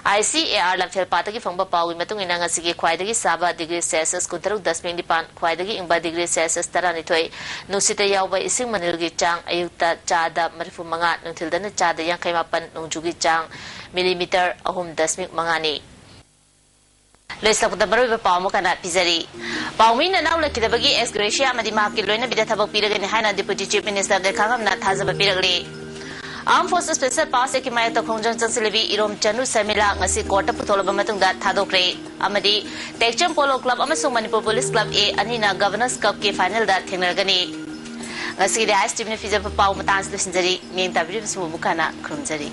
I C A R ꯂꯝꯐꯦꯜꯄꯥꯠꯇꯒꯤ ꯐꯪꯕ ꯄꯥꯎꯒꯤ ꯃꯇꯨꯡ ꯏꯟꯅ, ꯉꯁꯤꯒꯤ ꯈ꯭ꯋꯥꯏꯗꯒꯤ ꯁꯥꯕ degree Celsius ꯀꯨꯟꯇꯔꯨꯛ ꯗꯁꯃꯤꯛ ꯅꯤꯄꯥꯟ, ꯈ꯭ꯋꯥꯏꯗꯒꯤ ꯏꯪꯕ degree Celsius ꯇꯔꯥꯅꯤꯊꯣꯏ, ꯅꯨꯡꯁꯤꯠꯇ ꯌꯥꯎꯕ ꯏꯁꯤꯡ ꯃꯅꯤꯜꯒꯤ ꯆꯥꯡ ꯑꯌꯨꯛꯇ ꯆꯥꯗ ꯃꯔꯤꯐꯨꯃꯉꯥ, ꯅꯨꯡꯊꯤꯜꯗꯅ ꯆꯥꯗ ꯌꯥꯡꯈꯩ ꯃꯥꯄꯟ, ꯅꯣꯡꯖꯨꯒꯤ ꯆꯥꯡ millimeter ꯑꯍꯨꯝ ꯗꯁꯃꯤꯛ ꯃꯉꯥꯅꯤ꯫ ꯂꯣꯏꯁꯤꯜꯂꯛꯄꯗ ꯃꯔꯨꯑꯣꯏꯕ ꯄꯥꯎ ꯑꯃꯨꯛ ꯍꯟꯅ ꯄꯤꯖꯔꯤ꯫ ꯄꯥꯎꯃꯤ ꯅꯅꯥꯎ ꯂꯩꯈꯤꯗꯕꯒꯤ Ex Gratia ꯑꯃꯗꯤ ꯃꯍꯥꯛꯀꯤ ꯂꯣꯏꯅꯕꯤꯗ ꯊꯕꯛ ꯄꯤꯔꯒꯅꯤ ꯍꯥꯏꯅ Deputy Chief Minister ꯂꯩꯈꯥꯉꯝꯅ ꯊꯥꯖꯕ ꯄꯤꯔꯛꯂꯤ꯫ Armed Forces Special Powers Actꯀꯤ ꯃꯥꯌꯣꯛꯇ ꯈꯣꯡꯖꯪ ꯆꯪꯁꯤꯜꯂꯕꯤ ꯏꯔꯣꯝ ꯆꯅꯨ ꯁꯔꯃꯤꯂꯥ ꯉꯁꯤ courtꯇ ꯄꯨꯊꯣꯛꯂꯕ ꯃꯇꯨꯡꯗ ꯊꯥꯗꯣꯛꯈ꯭ꯔꯦ꯫ ꯑꯃꯗꯤ Tekcham Polo Club ꯑꯃꯁꯨꯡ Manipur Police Club A ꯑꯅꯤꯅ Governors Cupꯀꯤ finalꯗ ꯊꯦꯡꯅꯔꯒꯅꯤ꯫ ꯉꯁꯤꯒꯤꯗꯤ ꯑꯥꯏ ꯑꯦꯁ ꯇꯤ ꯚꯤꯅ ꯄꯤꯖꯕ ꯄꯥꯎ ꯃꯇꯥꯡꯁꯤ ꯂꯣꯏꯁꯤꯟꯖꯔꯤ꯫ ꯃꯤꯠꯌꯦꯡ ꯇꯥꯕꯤꯔꯤꯕꯁꯤꯡꯕꯨ ꯑꯃꯨꯛ ꯍꯟꯅ ꯈꯨꯔꯨꯝꯖꯔꯤ꯫